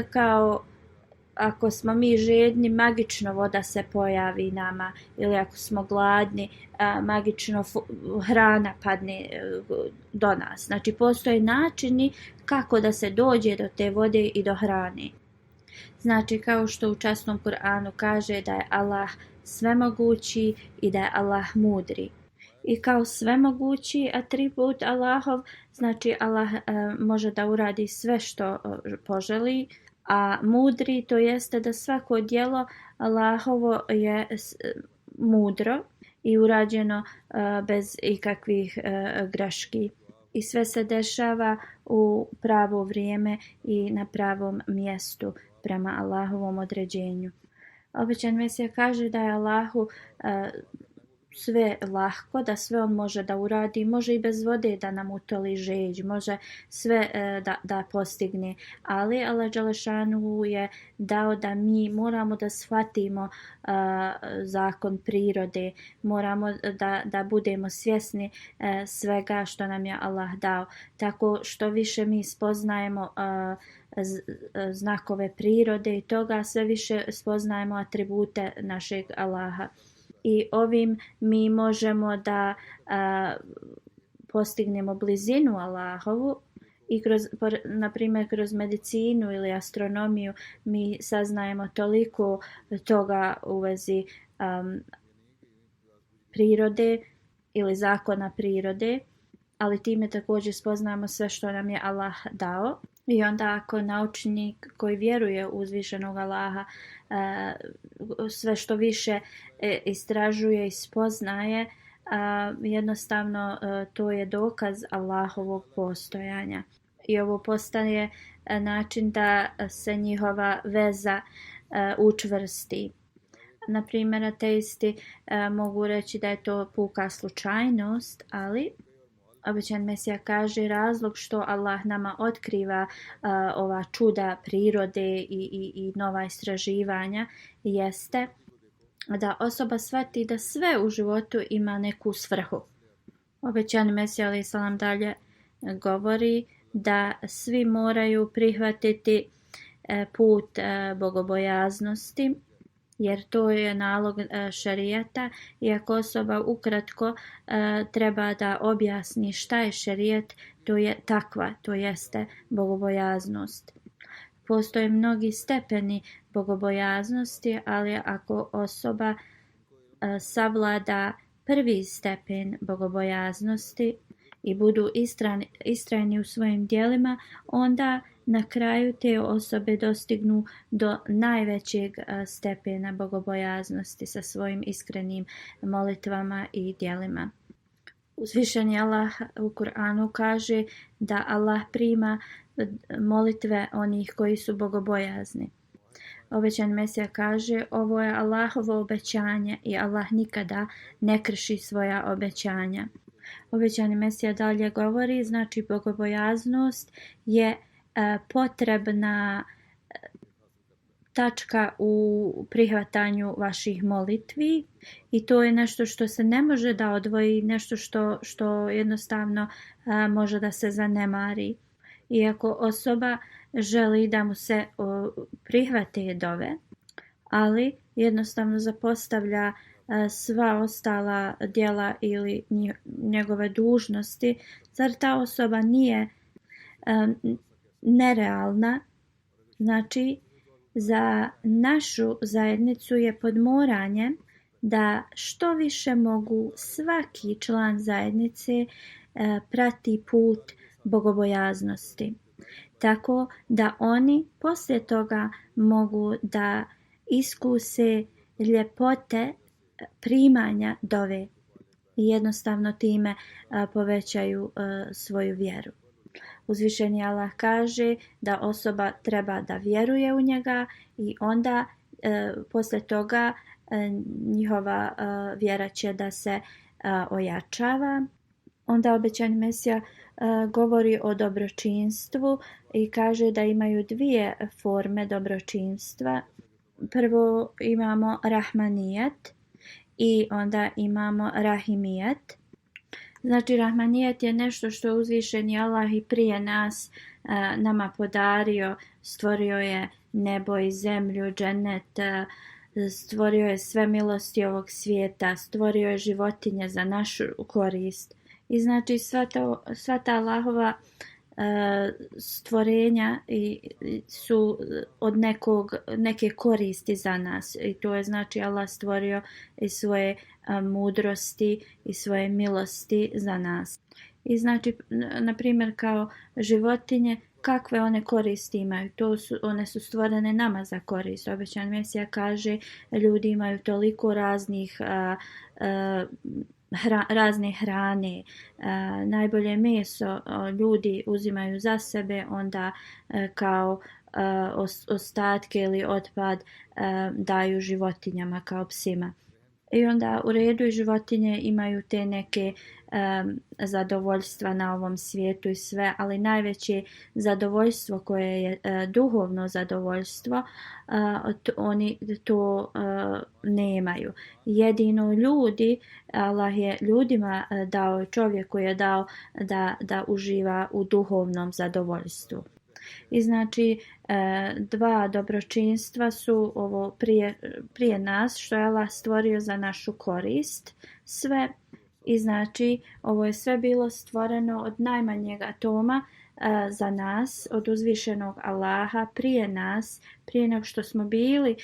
kao ako smo mi žedni, magično voda se pojavi nama, ili ako smo gladni, magično hrana padne do nas. Znači, postoje načini kako da se dođe do te vode i do hrane. Znači, kao što u časnom Kur'anu kaže da je Allah svemogući i da je Allah mudri. I kao svemogući atribut Allahov, znači Allah može da uradi sve što poželi, a mudri to jeste da svako djelo Allahovo je mudro i urađeno bez ikakvih greški. I sve se dešava u pravo vrijeme i na pravom mjestu prema Allahovom određenju. Obećan Mesija kaže da je Allahu sve lahko, da sve on može da uradi, može i bez vode da nam utoli žeđ, može sve da postigne, ali Allah dželešanu je dao da mi moramo da shvatimo zakon prirode, moramo da budemo svjesni svega što nam je Allah dao, tako što više mi spoznajemo znakove prirode i toga, sve više spoznajemo atribute našeg Allaha. I ovim mi možemo da postignemo blizinu Allahovu i na primjer kroz medicinu ili astronomiju mi saznajemo toliko toga u vezi prirode ili zakona prirode, ali time također spoznamo sve što nam je Allah dao. I onda ako naučnik koji vjeruje u uzvišenog Allaha sve što više istražuje i spoznaje, jednostavno to je dokaz Allahovog postojanja. I ovo postaje način da se njihova veza učvrsti. Na primjer, ateisti mogu reći da je to puka slučajnost, ali obećan Mesija kaže razlog što Allah nama otkriva ova čuda prirode i nova istraživanja jeste da osoba shvati da sve u životu ima neku svrhu. Obećan Mesija alejhi selam dalje govori da svi moraju prihvatiti put bogobojaznosti, jer to je nalog šerijata i ako osoba ukratko treba da objasni šta je šerijet, to je takva, to jeste bogobojaznost. Postoje mnogi stepeni bogobojaznosti, ali ako osoba savlada prvi stepen bogobojaznosti i budu istrajni u svojim djelima, onda na kraju te osobe dostignu do najvećeg stepena bogobojaznosti sa svojim iskrenim molitvama i djelima. Uzvišeni Allah u Kur'anu kaže da Allah prima molitve onih koji su bogobojazni. Obećani Mesija kaže, ovo je Allahovo obećanje i Allah nikada ne krši svoja obećanja. Obećani Mesija dalje govori, znači bogobojaznost je potrebna tačka u prihvatanju vaših molitvi i to je nešto što se ne može da odvoji, nešto što jednostavno može da se zanemari. Iako osoba želi da mu se prihvate dove, ali jednostavno zapostavlja sva ostala djela ili njegove dužnosti, zar ta osoba nije nerealna? Znači, za našu zajednicu je podmoranje da što više mogu svaki član zajednice prati put bogobojaznosti. Tako da oni poslije toga mogu da iskuse ljepote primanja dove i jednostavno time povećaju svoju vjeru. Uzvišeni Allah kaže da osoba treba da vjeruje u njega i onda poslije toga njihova vjera će da se ojačava. Onda obećani Mesija govori o dobročinstvu i kaže da imaju dvije forme dobročinstva. Prvo imamo rahmanijet i onda imamo rahimijet. Znači rahmanijet je nešto što je uzvišeni Allah i prije nas nama podario, stvorio je nebo i zemlju, džennet, stvorio je sve milosti ovog svijeta, stvorio je životinje za našu korist. I znači sva ta Allahova stvorenja su od neke koristi za nas. I to je znači Allah stvorio i svoje mudrosti i svoje milosti za nas. I znači, na primjer, kao životinje, kakve one koristi imaju? One su stvorene nama za korist. Obećani Mesija kaže, ljudi imaju toliko razne hrane, najbolje meso ljudi uzimaju za sebe, onda kao ostatke ili otpad daju životinjama kao psima. I onda u redu i životinje imaju te neke zadovoljstva na ovom svijetu i sve, ali najveće zadovoljstvo koje je duhovno zadovoljstvo, oni to nemaju. Jedino ljudi, Allah je ljudima dao, čovjeku je dao da uživa u duhovnom zadovoljstvu. I znači dva dobročinstva su ovo prije nas što je Allah stvorio za našu korist sve. I znači ovo je sve bilo stvoreno od najmanjeg atoma za nas, od uzvišenog Allaha prije nas, prije nego što smo bili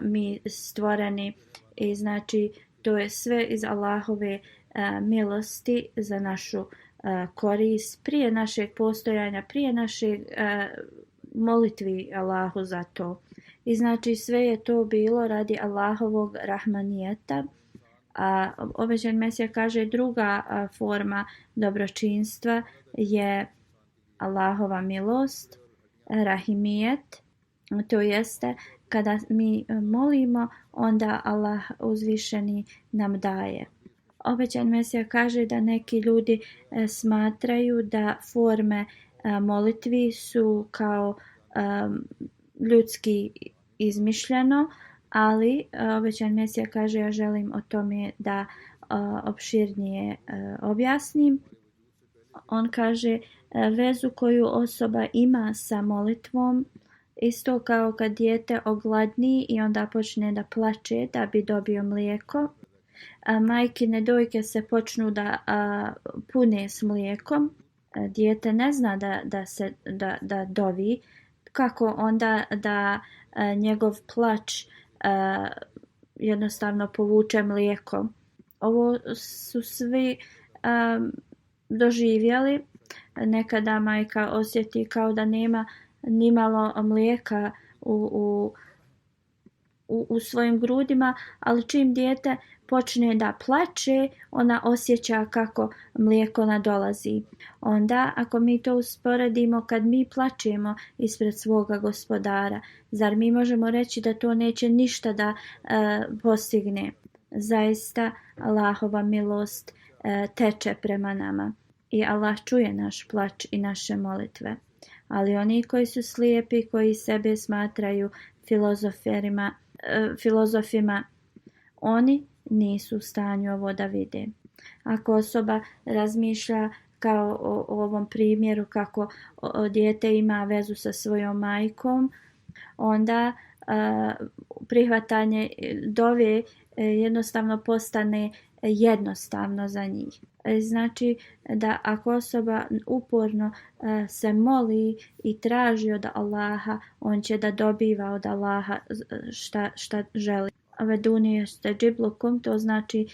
mi stvoreni. I znači to je sve iz Allahove milosti za našu korist, prije našeg postojanja, prije našeg molitvi Allahu za to. I znači sve je to bilo radi Allahovog rahmanijeta. A obećani Mesija kaže druga forma dobročinstva je Allahova milost, rahimijet, to jeste kada mi molimo, onda Allah uzvišeni nam daje. Obećani Mesija kaže da neki ljudi smatraju da forme molitvi su kao ljudski izmišljeno, ali obećani Mesija kaže, ja želim o tome da opširnije objasnim. On kaže vezu koju osoba ima sa molitvom Isto kao kad dijete ogladni i onda počne da plače da bi dobio mlijeko. Majkine dojke se počnu da pune s mlijekom. Dijete ne zna da dovi. Kako onda da njegov plač jednostavno povuče mlijeko. Ovo su svi doživjeli. Nekada majka osjeti kao da nema nimalo mlijeka u svojim grudima, ali čim dijete počne da plače, ona osjeća kako mlijeko nadolazi. Onda, ako mi to usporedimo kad mi plačemo ispred svoga gospodara, zar mi možemo reći da to neće ništa da postigne? Zaista, Allahova milost teče prema nama i Allah čuje naš plač i naše molitve. Ali oni koji su slijepi, koji sebe smatraju filozofima, oni nisu u stanju ovo da vide. Ako osoba razmišlja kao o ovom primjeru kako dijete ima vezu sa svojom majkom, onda prihvatanje dove jednostavno postane jednostavno za njih. Znači da ako osoba uporno se moli i traži od Allaha, on će da dobiva od Allaha šta želi. Veduni yastajib lakum, to znači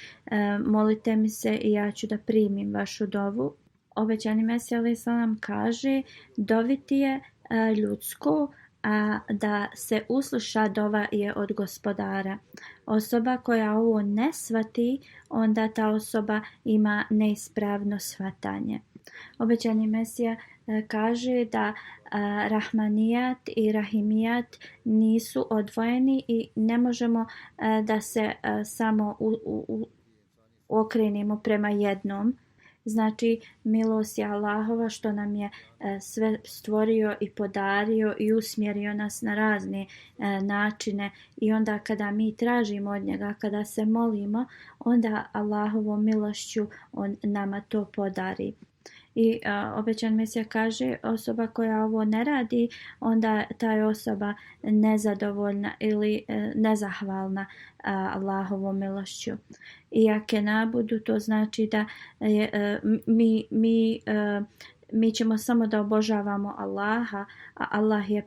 molite mi se i ja ću da primim vašu dovu. Obećani Mesija alejhi selam kaže doviti je ljudsko, a da se usluša dova je od gospodara. Osoba koja ovo ne shvati, onda ta osoba ima neispravno shvatanje. Obećani Mesija kaže da Rahmanijat i Rahimijat nisu odvojeni i ne možemo da se samo okrenemo prema jednom. Znači, milost je Allahova što nam je sve stvorio i podario i usmjerio nas na razne načine i onda kada mi tražimo od njega, kada se molimo, onda Allahovom milošću on nama to podari. I obećan Mesija kaže osoba koja ovo ne radi, onda ta je osoba nezadovoljna ili nezahvalna Allahovom milošću. Iake nabudu, to znači da mi ćemo samo da obožavamo Allaha, a Allah je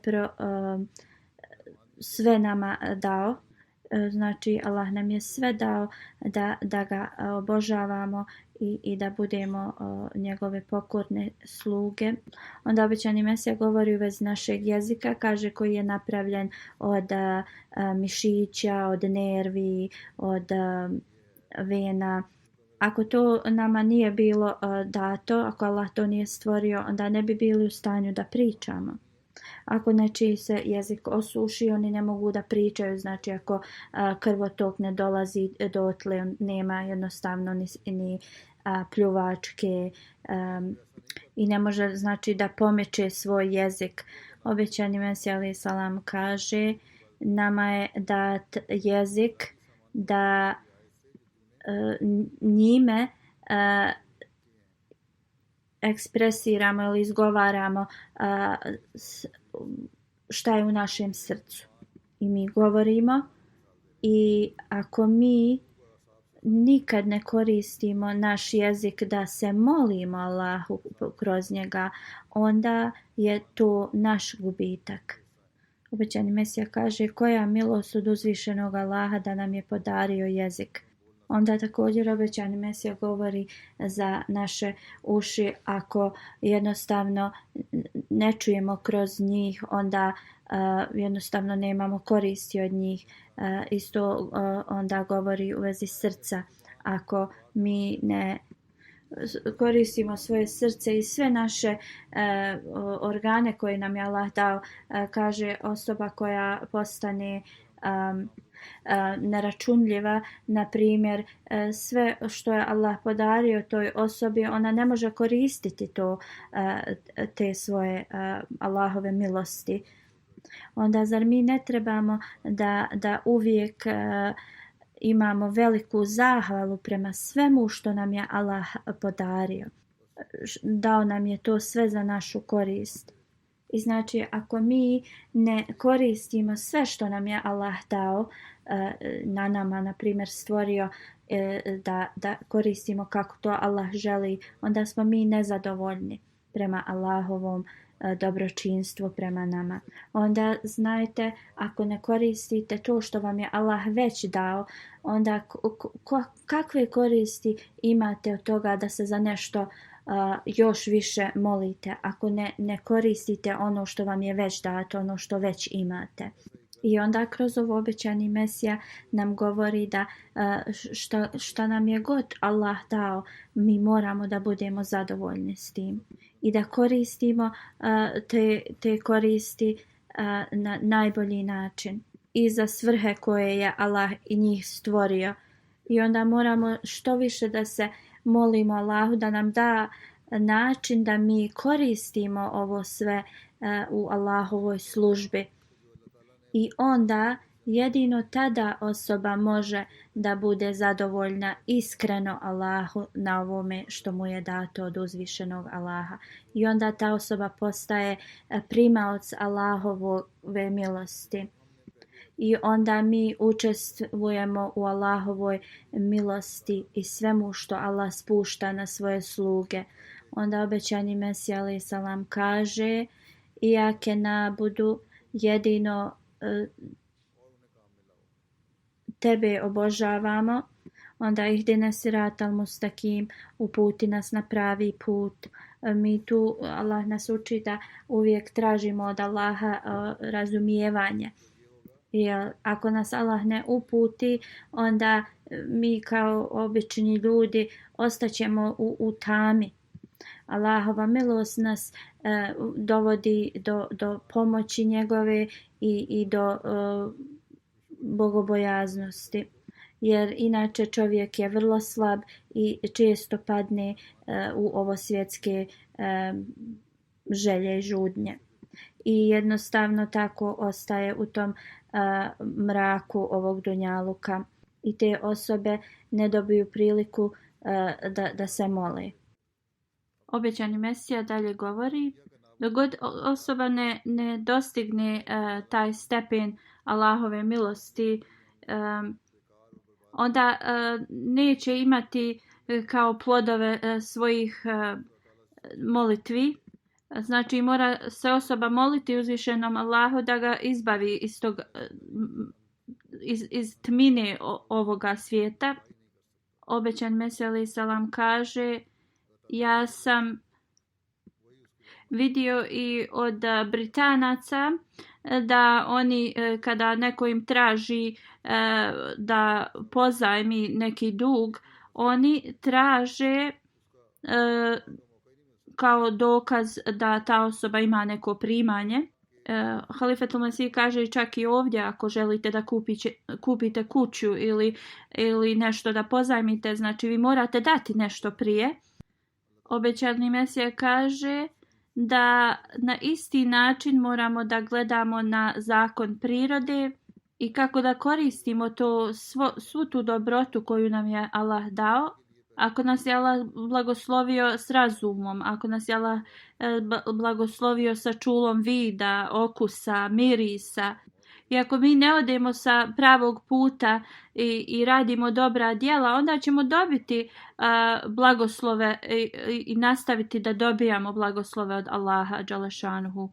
sve nama dao. Znači Allah nam je sve dao da ga obožavamo i da budemo njegove pokorne sluge. Onda obećani Mesija govori u vezi našeg jezika, kaže koji je napravljen od mišića, od nervi, od vena. Ako to nama nije bilo dato, ako Allah to nije stvorio, onda ne bi bili u stanju da pričamo. Ako nečiji se jezik osuši, oni ne mogu da pričaju, znači ako krvotok ne dolazi dotle, nema jednostavno ni pljuvačke i ne može znači da pomeće svoj jezik. Obećani Mesija alejhi selam kaže nama je dat jezik da njime ekspresiramo ili izgovaramo šta je u našem srcu. I mi govorimo i ako mi nikad ne koristimo naš jezik da se molimo Allahu kroz njega, onda je to naš gubitak. Obećani Mesija kaže koja milost od uzvišenog Allaha da nam je podario jezik. Onda također obećani Mesija govori za naše uši, ako jednostavno ne čujemo kroz njih, onda jednostavno nemamo koristi od njih. Isto onda govori u vezi srca, ako mi ne koristimo svoje srce i sve naše organe koje nam je Allah dao, kaže osoba koja postane neračunljiva, na primjer sve što je Allah podario toj osobi, ona ne može koristiti te svoje Allahove milosti. Onda zar mi ne trebamo da uvijek imamo veliku zahvalu prema svemu što nam je Allah podario. Dao nam je to sve za našu korist. I znači ako mi ne koristimo sve što nam je Allah dao, na nama na primjer stvorio, da koristimo kako to Allah želi, onda smo mi nezadovoljni prema Allahovom dobročinstvu prema nama. Onda znajte, ako ne koristite to što vam je Allah već dao, onda kakve koristi imate od toga da se za nešto još više molite, ako ne koristite ono što vam je već dato, ono što već imate. I onda kroz ovo obećani Mesija nam govori da šta nam je god Allah dao, mi moramo da budemo zadovoljni s tim i da koristimo te koristi na najbolji način i za svrhe koje je Allah i njih stvorio. I onda moramo što više da se molimo Allahu da nam da način da mi koristimo ovo sve u Allahovoj službi. I onda jedino tada osoba može da bude zadovoljna iskreno Allahu na ovome što mu je dato od uzvišenog Allaha. I onda ta osoba postaje primaoc Allahove milosti. I onda mi učestvujemo u Allahovoj milosti i svemu što Allah spušta na svoje sluge. Onda obećani Mesija alejhi selam kaže: "Iake nabudu, jedino tebe obožavamo." Onda ihdine siratal mustakim, uputi nas na pravi put. Mi tu, Allah nas uči da uvijek tražimo od Allaha razumijevanje. Jer ako nas Allah ne uputi, onda mi kao obični ljudi ostaćemo u tami. Allahova milost nas dovodi do pomoći njegove i do bogobojaznosti. Jer inače čovjek je vrlo slab i često padne u ovo svjetske želje i žudnje. I jednostavno tako ostaje u tom mraku ovog dunjaluka. I te osobe ne dobiju priliku da se mole. Obećani Mesija dalje govori: dok god osoba ne dostigne taj stepen Allahove milosti, onda neće imati kao plodove svojih molitvi. Znači mora se osoba moliti uzvišenom Allahu da ga izbavi iz tmine ovoga svijeta. Obećan Mesija alejhi selam kaže: ja sam vidio i od Britanaca da oni kada neko im traži da pozajmi neki dug, oni traže kao dokaz da ta osoba ima neko primanje. Halifetul Mesih kaže čak i ovdje, ako želite da kupite kuću ili nešto da pozajmite, znači vi morate dati nešto prije. Obećani Mesija kaže da na isti način moramo da gledamo na zakon prirode i kako da koristimo svu tu dobrotu koju nam je Allah dao. Ako nas je Allah blagoslovio s razumom, ako nas je Allah blagoslovio sa čulom vida, okusa, mirisa, i ako mi ne odemo sa pravog puta i radimo dobra djela, onda ćemo dobiti blagoslove i nastaviti da dobijamo blagoslove od Allaha dželešanuhu.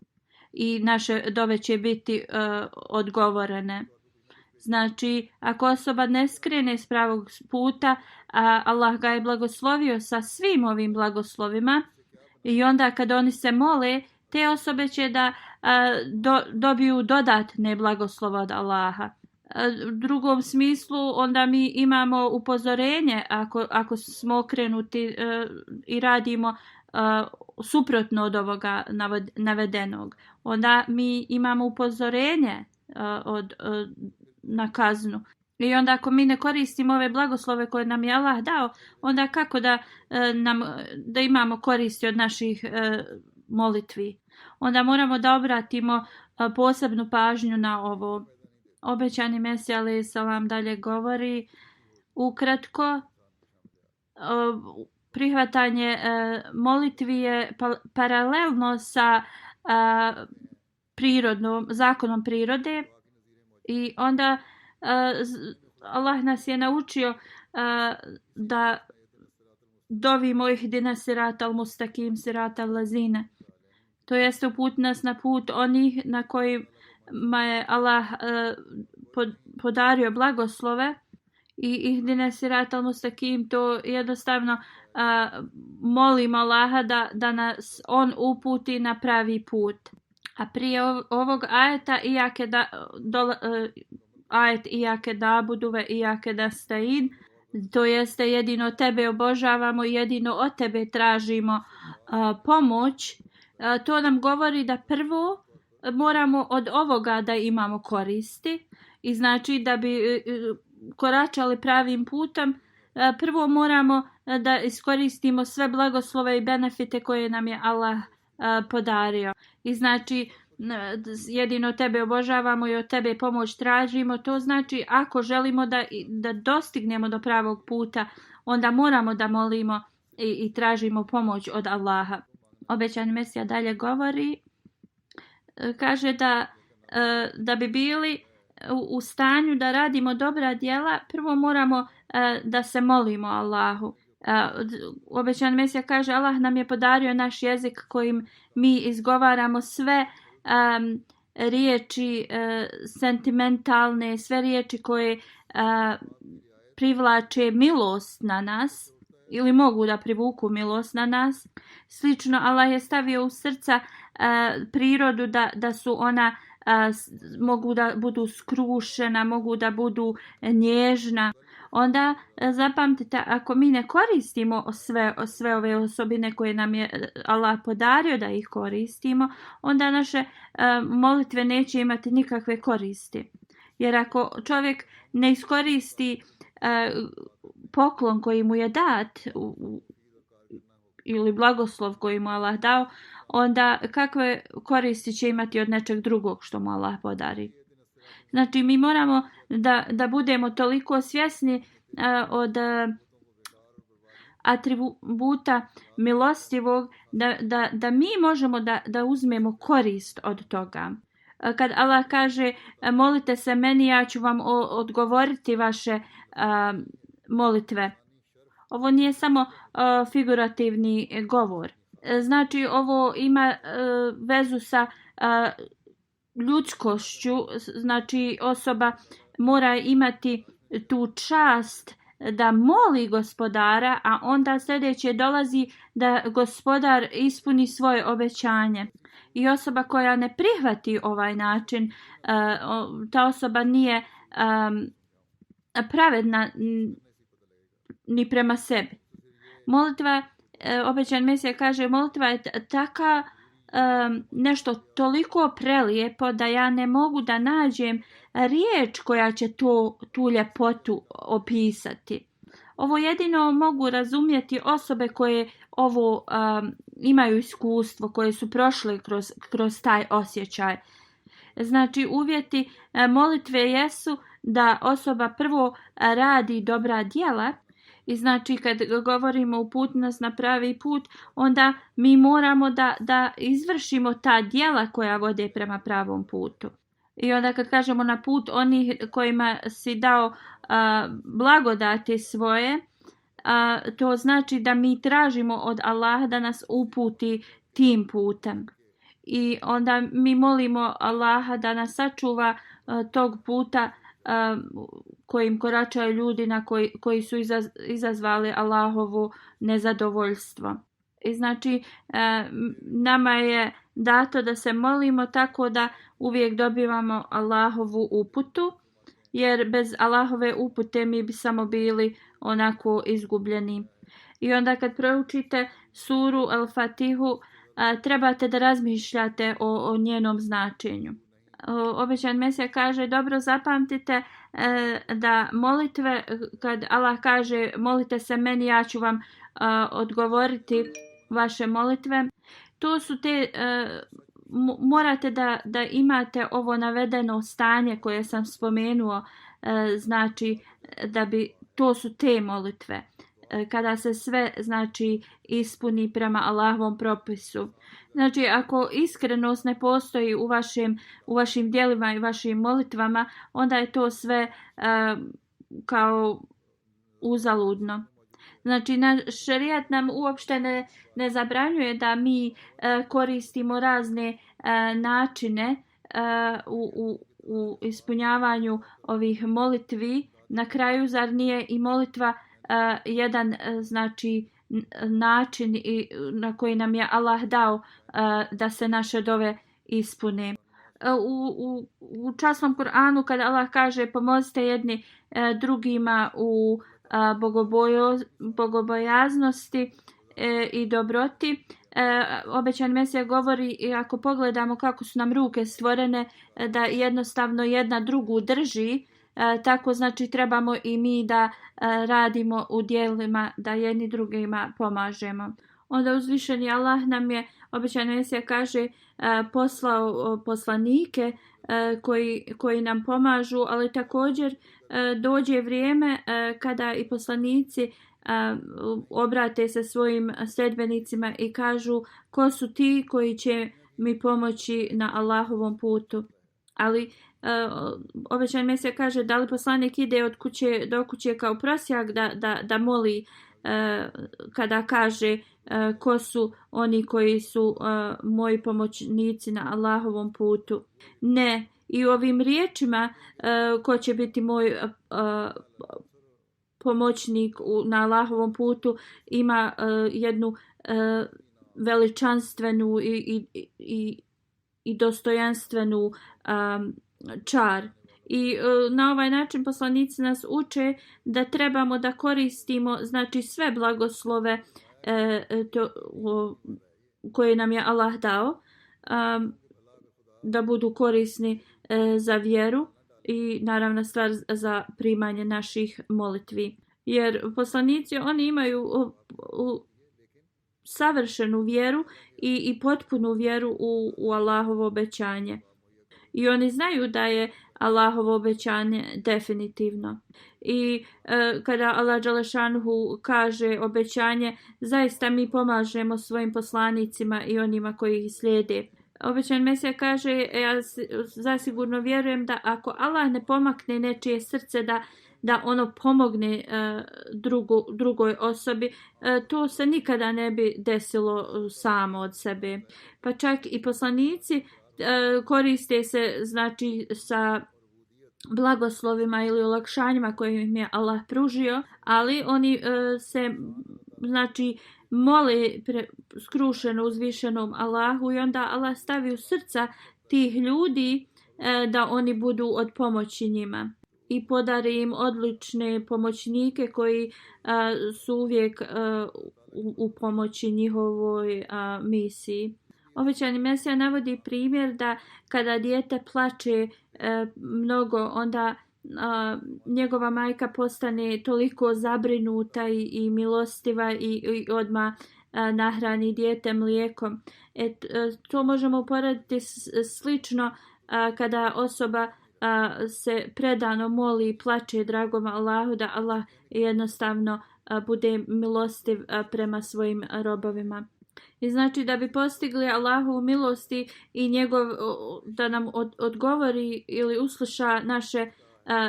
I naše dove će biti odgovorene. Znači, ako osoba ne skrene s pravog puta, Allah ga je blagoslovio sa svim ovim blagoslovima, i onda kad oni se mole, te osobe će da dobiju dodatne blagoslove od Allaha. U drugom smislu, onda mi imamo upozorenje ako smo okrenuti i radimo suprotno od ovoga navedenog. Onda mi imamo upozorenje na kaznu. I onda ako mi ne koristimo ove blagoslove koje nam je Allah dao, onda kako da imamo koristi od naših molitvi? Onda moramo da obratimo posebnu pažnju na ovo. Obećani Mesija alejhi selam dalje govori: ukratko, prihvatanje molitvi je paralelno sa zakonom prirode. I onda Allah nas je naučio da dovimo ihdina siratal mustaqim siratal lazine. To jeste uputi nas na put onih na kojima je Allah podario blagoslove. I ihdina siratal mustaqim, to jednostavno molim Allaha da nas on uputi na pravi put. A prije ovog ajeta ajet ijake dabudu ve ijake dastain, to jeste jedino tebe obožavamo, jedino od tebe tražimo pomoć. To nam govori da prvo moramo od ovoga da imamo koristi i znači da bi koračali pravim putem, prvo moramo da iskoristimo sve blagoslove i benefite koje nam je Allah podario. I znači jedino tebe obožavamo i od tebe pomoć tražimo. To znači ako želimo da dostignemo do pravog puta, onda moramo da molimo i tražimo pomoć od Allaha. Obećani Mesija dalje govori, kaže da bi bili u stanju da radimo dobra djela, prvo moramo da se molimo Allahu. Obećani Mesija kaže, Allah nam je podario naš jezik kojim mi izgovaramo sve riječi sentimentalne, sve riječi koje privlače milost na nas ili mogu da privuku milost na nas. Slično Allah je stavio u srca prirodu da su ona mogu da budu skrušena, mogu da budu nježna. Onda zapamtite, ako mi ne koristimo sve ove osobine koje nam je Allah podario da ih koristimo, onda naše molitve neće imati nikakve koristi. Jer ako čovjek ne iskoristi poklon koji mu je dat ili blagoslov koji mu Allah dao, onda kakve koristi će imati od nečeg drugog što mu Allah podari. Znači mi moramo da budemo toliko svjesni od atributa milostivog da mi možemo da uzmemo korist od toga. Kad Allah kaže molite se meni, ja ću vam odgovoriti vaše molitve. Ovo nije samo figurativni govor. Znači ovo ima vezu sa ljudskošću, znači osoba mora imati tu čast da moli gospodara, a onda sljedeće dolazi da gospodar ispuni svoje obećanje. I osoba koja ne prihvati ovaj način, ta osoba nije pravedna ni prema sebi. Molitva, obećan Mesija kaže, molitva je taka nešto toliko prelijepo da ja ne mogu da nađem riječ koja će tu ljepotu opisati. Ovo jedino mogu razumjeti osobe koje ovo imaju iskustvo, koje su prošle kroz taj osjećaj. Znači uvjeti molitve jesu da osoba prvo radi dobra djela. I znači kad govorimo uputi nas na pravi put, onda mi moramo da izvršimo ta djela koja vode prema pravom putu. I onda kad kažemo na put onih kojima si dao blagodati svoje, to znači da mi tražimo od Allaha da nas uputi tim putem. I onda mi molimo Allaha da nas sačuva tog puta kojim koračaju ljudi koji su izazvali Allahovu nezadovoljstvo. I znači nama je dato da se molimo tako da uvijek dobivamo Allahovu uputu, jer bez Allahove upute mi bi samo bili onako izgubljeni. I onda kad proučite suru Al-Fatihu, trebate da razmišljate o njenom značenju. Obećan Mesija kaže, dobro zapamtite da molitve, kad Allah kaže molite se meni, ja ću vam odgovoriti vaše molitve, to su te, morate da imate ovo navedeno stanje koje sam spomenuo, znači da bi, to su te molitve. kada se sve znači ispuni prema Allahovom propisu. Znači ako iskrenost ne postoji u vašim djelima i vašim molitvama, onda je to sve kao uzaludno. Znači šerijat nam uopšte ne zabranjuje da mi koristimo razne načine u ispunjavanju ovih molitvi. Na kraju, zar nije i molitva jedan znači način na koji nam je Allah dao da se naše dove ispune. U časnom Kur'anu kada Allah kaže pomozite jedni drugima u bogobojaznosti i dobroti, obećani Mesija govori, i ako pogledamo kako su nam ruke stvorene da jednostavno jedna drugu drži, tako znači trebamo i mi da radimo u djelima da jedni drugima pomažemo. Onda uzvišeni Allah nam je, obećani Mesija kaže, poslao poslanike koji nam pomažu, ali također dođe vrijeme kada i poslanici obrate se svojim sledbenicima i kažu ko su ti koji će mi pomoći na Allahovom putu. Ali obećani Mesija kaže, da li poslanik ide od kuće do kuće kao prosjak da moli kada kaže ko su oni koji su moji pomoćnici na Allahovom putu. Ne, i u ovim riječima ko će biti moj pomoćnik na Allahovom putu ima jednu veličanstvenu i dostojanstvenu čar. I na ovaj način poslanici nas uče da trebamo da koristimo znači sve blagoslove koje nam je Allah dao, da budu korisni za vjeru i naravno stvar za primanje naših molitvi. Jer poslanici oni imaju savršenu vjeru i potpunu vjeru u Allahovo obećanje. I oni znaju da je Allahovo obećanje definitivno. I kada Allah dželešanuhu kaže obećanje, zaista mi pomažemo svojim poslanicima i onima koji ih slijede. Obećan Mesija kaže, ja zasigurno vjerujem da ako Allah ne pomakne nečije srce da ono pomogne drugoj osobi, to se nikada ne bi desilo samo od sebe. Pa čak i poslanici koriste se znači sa blagoslovima ili olakšanjima koje im je Allah pružio, ali oni se znači mole skrušeno uzvišenom Allahu i onda Allah stavi u srca tih ljudi da oni budu od pomoći njima i podari im odlične pomoćnike koji su uvijek u pomoći njihovoj misiji. Obećani Mesija navodi primjer da kada dijete plače mnogo, onda njegova majka postane toliko zabrinuta i milostiva i odmah nahrani dijete mlijekom. To možemo uporediti slično kada osoba se predano moli i plače dragom Allahu, da Allah jednostavno bude milostiv prema svojim robovima. I znači da bi postigli Allahovu milosti i da nam odgovori ili usluša naše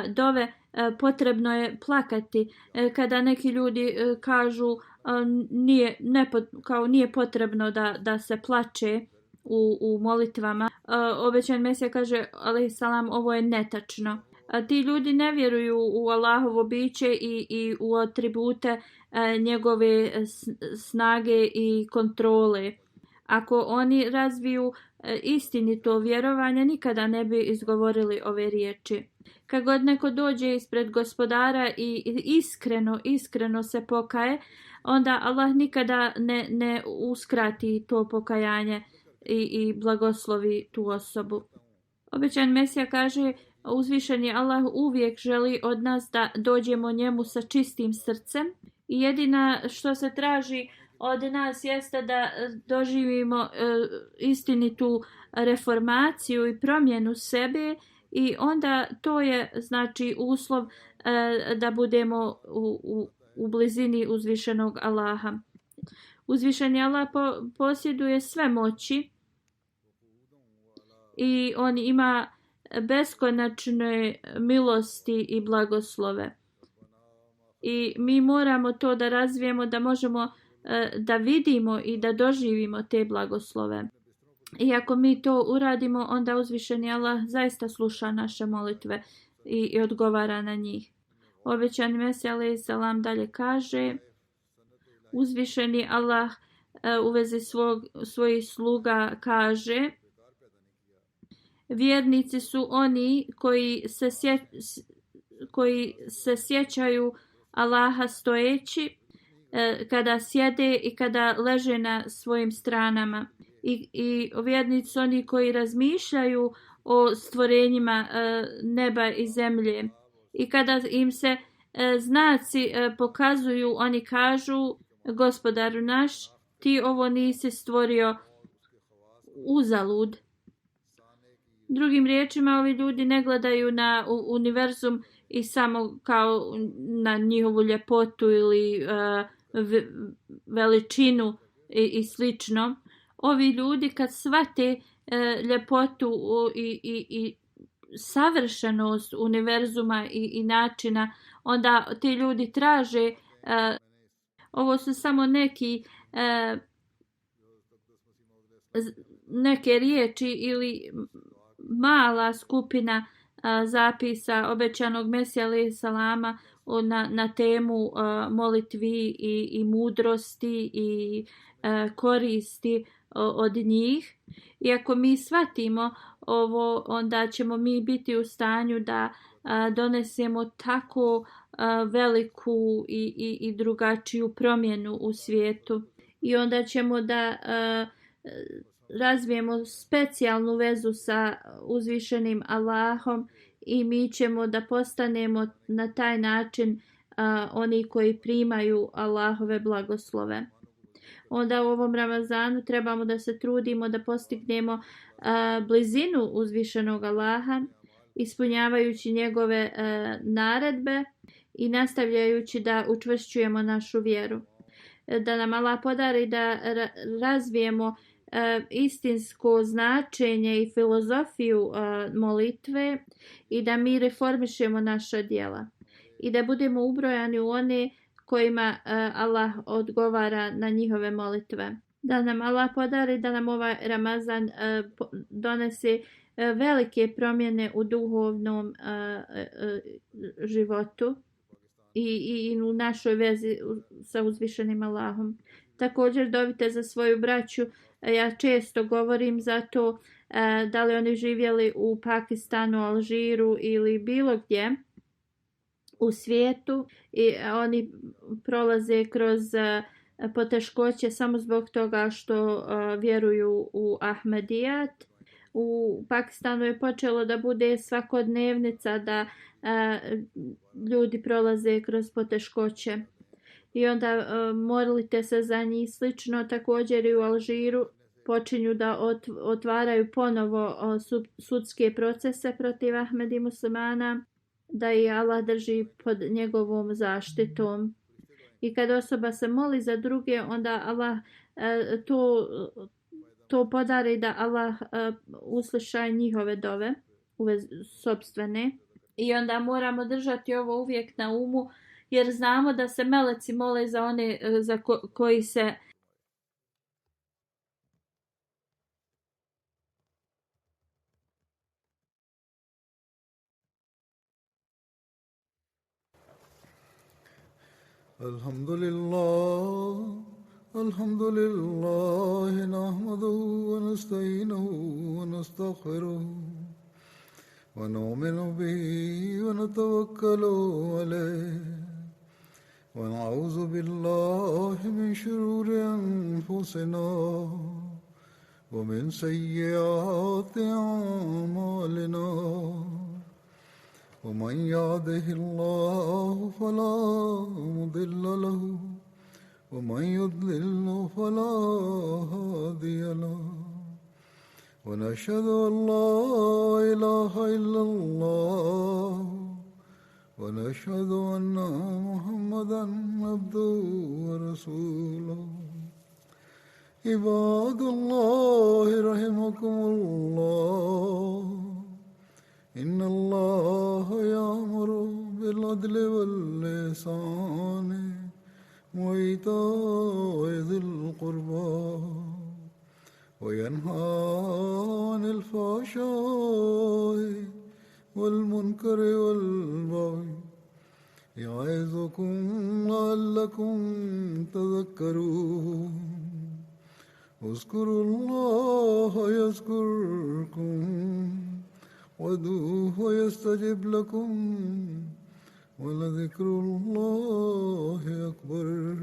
dove, potrebno je plakati. Kada neki ljudi kažu nije potrebno da se plače u molitvama, obećan Mesija kaže alejsalam, ovo je netačno. Ti ljudi ne vjeruju u Allahovo biće i u atribute njegove snage i kontrole. Ako oni razviju istinito vjerovanje, nikada ne bi izgovorili ove riječi. Kad god neko dođe ispred gospodara i iskreno se pokaje, onda Allah nikada ne uskrati to pokajanje i blagoslovi tu osobu. Obećan Mesija kaže, uzvišeni Allah uvijek želi od nas da dođemo njemu sa čistim srcem i jedina što se traži od nas jeste da doživimo istinitu reformaciju i promjenu sebe, i onda to je znači uslov da budemo u blizini uzvišenog Allaha. Uzvišeni Allah posjeduje sve moći i on ima beskonačne milosti i blagoslove. I mi moramo to da razvijemo, da možemo da vidimo i da doživimo te blagoslove. I ako mi to uradimo, onda uzvišeni Allah zaista sluša naše molitve i odgovara na njih. Obećani Mesija alejhi selam dalje kaže: uzvišeni Allah u vezi svojih sluga kaže: vjernici su oni koji se sjećaju Allaha stojeći, kada sjede i kada leže na svojim stranama. I vjernici su oni koji razmišljaju o stvorenjima neba i zemlje. I kada im se znaci pokazuju, oni kažu: Gospodaru naš, ti ovo nisi stvorio uzalud. Drugim riječima, ovi ljudi ne gledaju na univerzum i samo kao na njihovu ljepotu ili veličinu i slično. Ovi ljudi kad shvate ljepotu i savršenost univerzuma i načina, onda ti ljudi traže, ovo su samo neke riječi ili mala skupina zapisa obećanog Mesija alejhi selama na temu molitvi i mudrosti i koristi od njih. I ako mi shvatimo ovo, onda ćemo mi biti u stanju da donesemo tako veliku i drugačiju promjenu u svijetu. I onda ćemo da razvijemo specijalnu vezu sa uzvišenim Allahom i mi ćemo da postanemo na taj način oni koji primaju Allahove blagoslove. Onda u ovom Ramazanu trebamo da se trudimo da postignemo blizinu uzvišenog Allaha, ispunjavajući njegove naredbe i nastavljajući da učvršćujemo našu vjeru. Da nam Allah podari da razvijemo istinsko značenje i filozofiju molitve i da mi reformišemo naša djela i da budemo ubrojani u one kojima Allah odgovara na njihove molitve. Da nam Allah podari da nam ovaj Ramazan donese velike promjene u duhovnom životu i u našoj vezi sa uzvišenim Allahom. Također dovite za svoju braću. Ja često govorim za to da li oni živjeli u Pakistanu, Alžiru ili bilo gdje u svijetu i oni prolaze kroz poteškoće samo zbog toga što vjeruju u Ahmedijat. U Pakistanu je počelo da bude svakodnevnica da ljudi prolaze kroz poteškoće. I onda molite se za njih. Slično također i u Alžiru počinju da otvaraju ponovo sudske procese protiv Ahmedi muslimana, da ih Allah drži pod njegovom zaštitom. I kad osoba se moli za druge, onda Allah to podari da Allah usliša njihove dove, sopstvene. I onda moramo držati ovo uvijek na umu, jer znamo da se meleci mole za one za koji se Alhamdulillah nahmaduhu wa nasta'inuhu wa nastaghfiruh wa nu'minu bihi wa natawakkalu alayh wa na'udhu billahi min shururi anfusina wa min sayyiati a'malina. ومن يهده الله فلا مضل له ومن يضلل فلا هادي له ونشهد أن لا إله إلا الله ونشهد أن محمدا عبده ورسوله عباد الله رحمكم الله إن الله يأمر بالعدل والإحسان وإيتاء ذي القربى وينهى عن الفحشاء والمنكر والبغي يعظكم لعلكم تذكرون اذكروا الله يذكركم وادعوه يستجب لكم ولذكر الله أكبر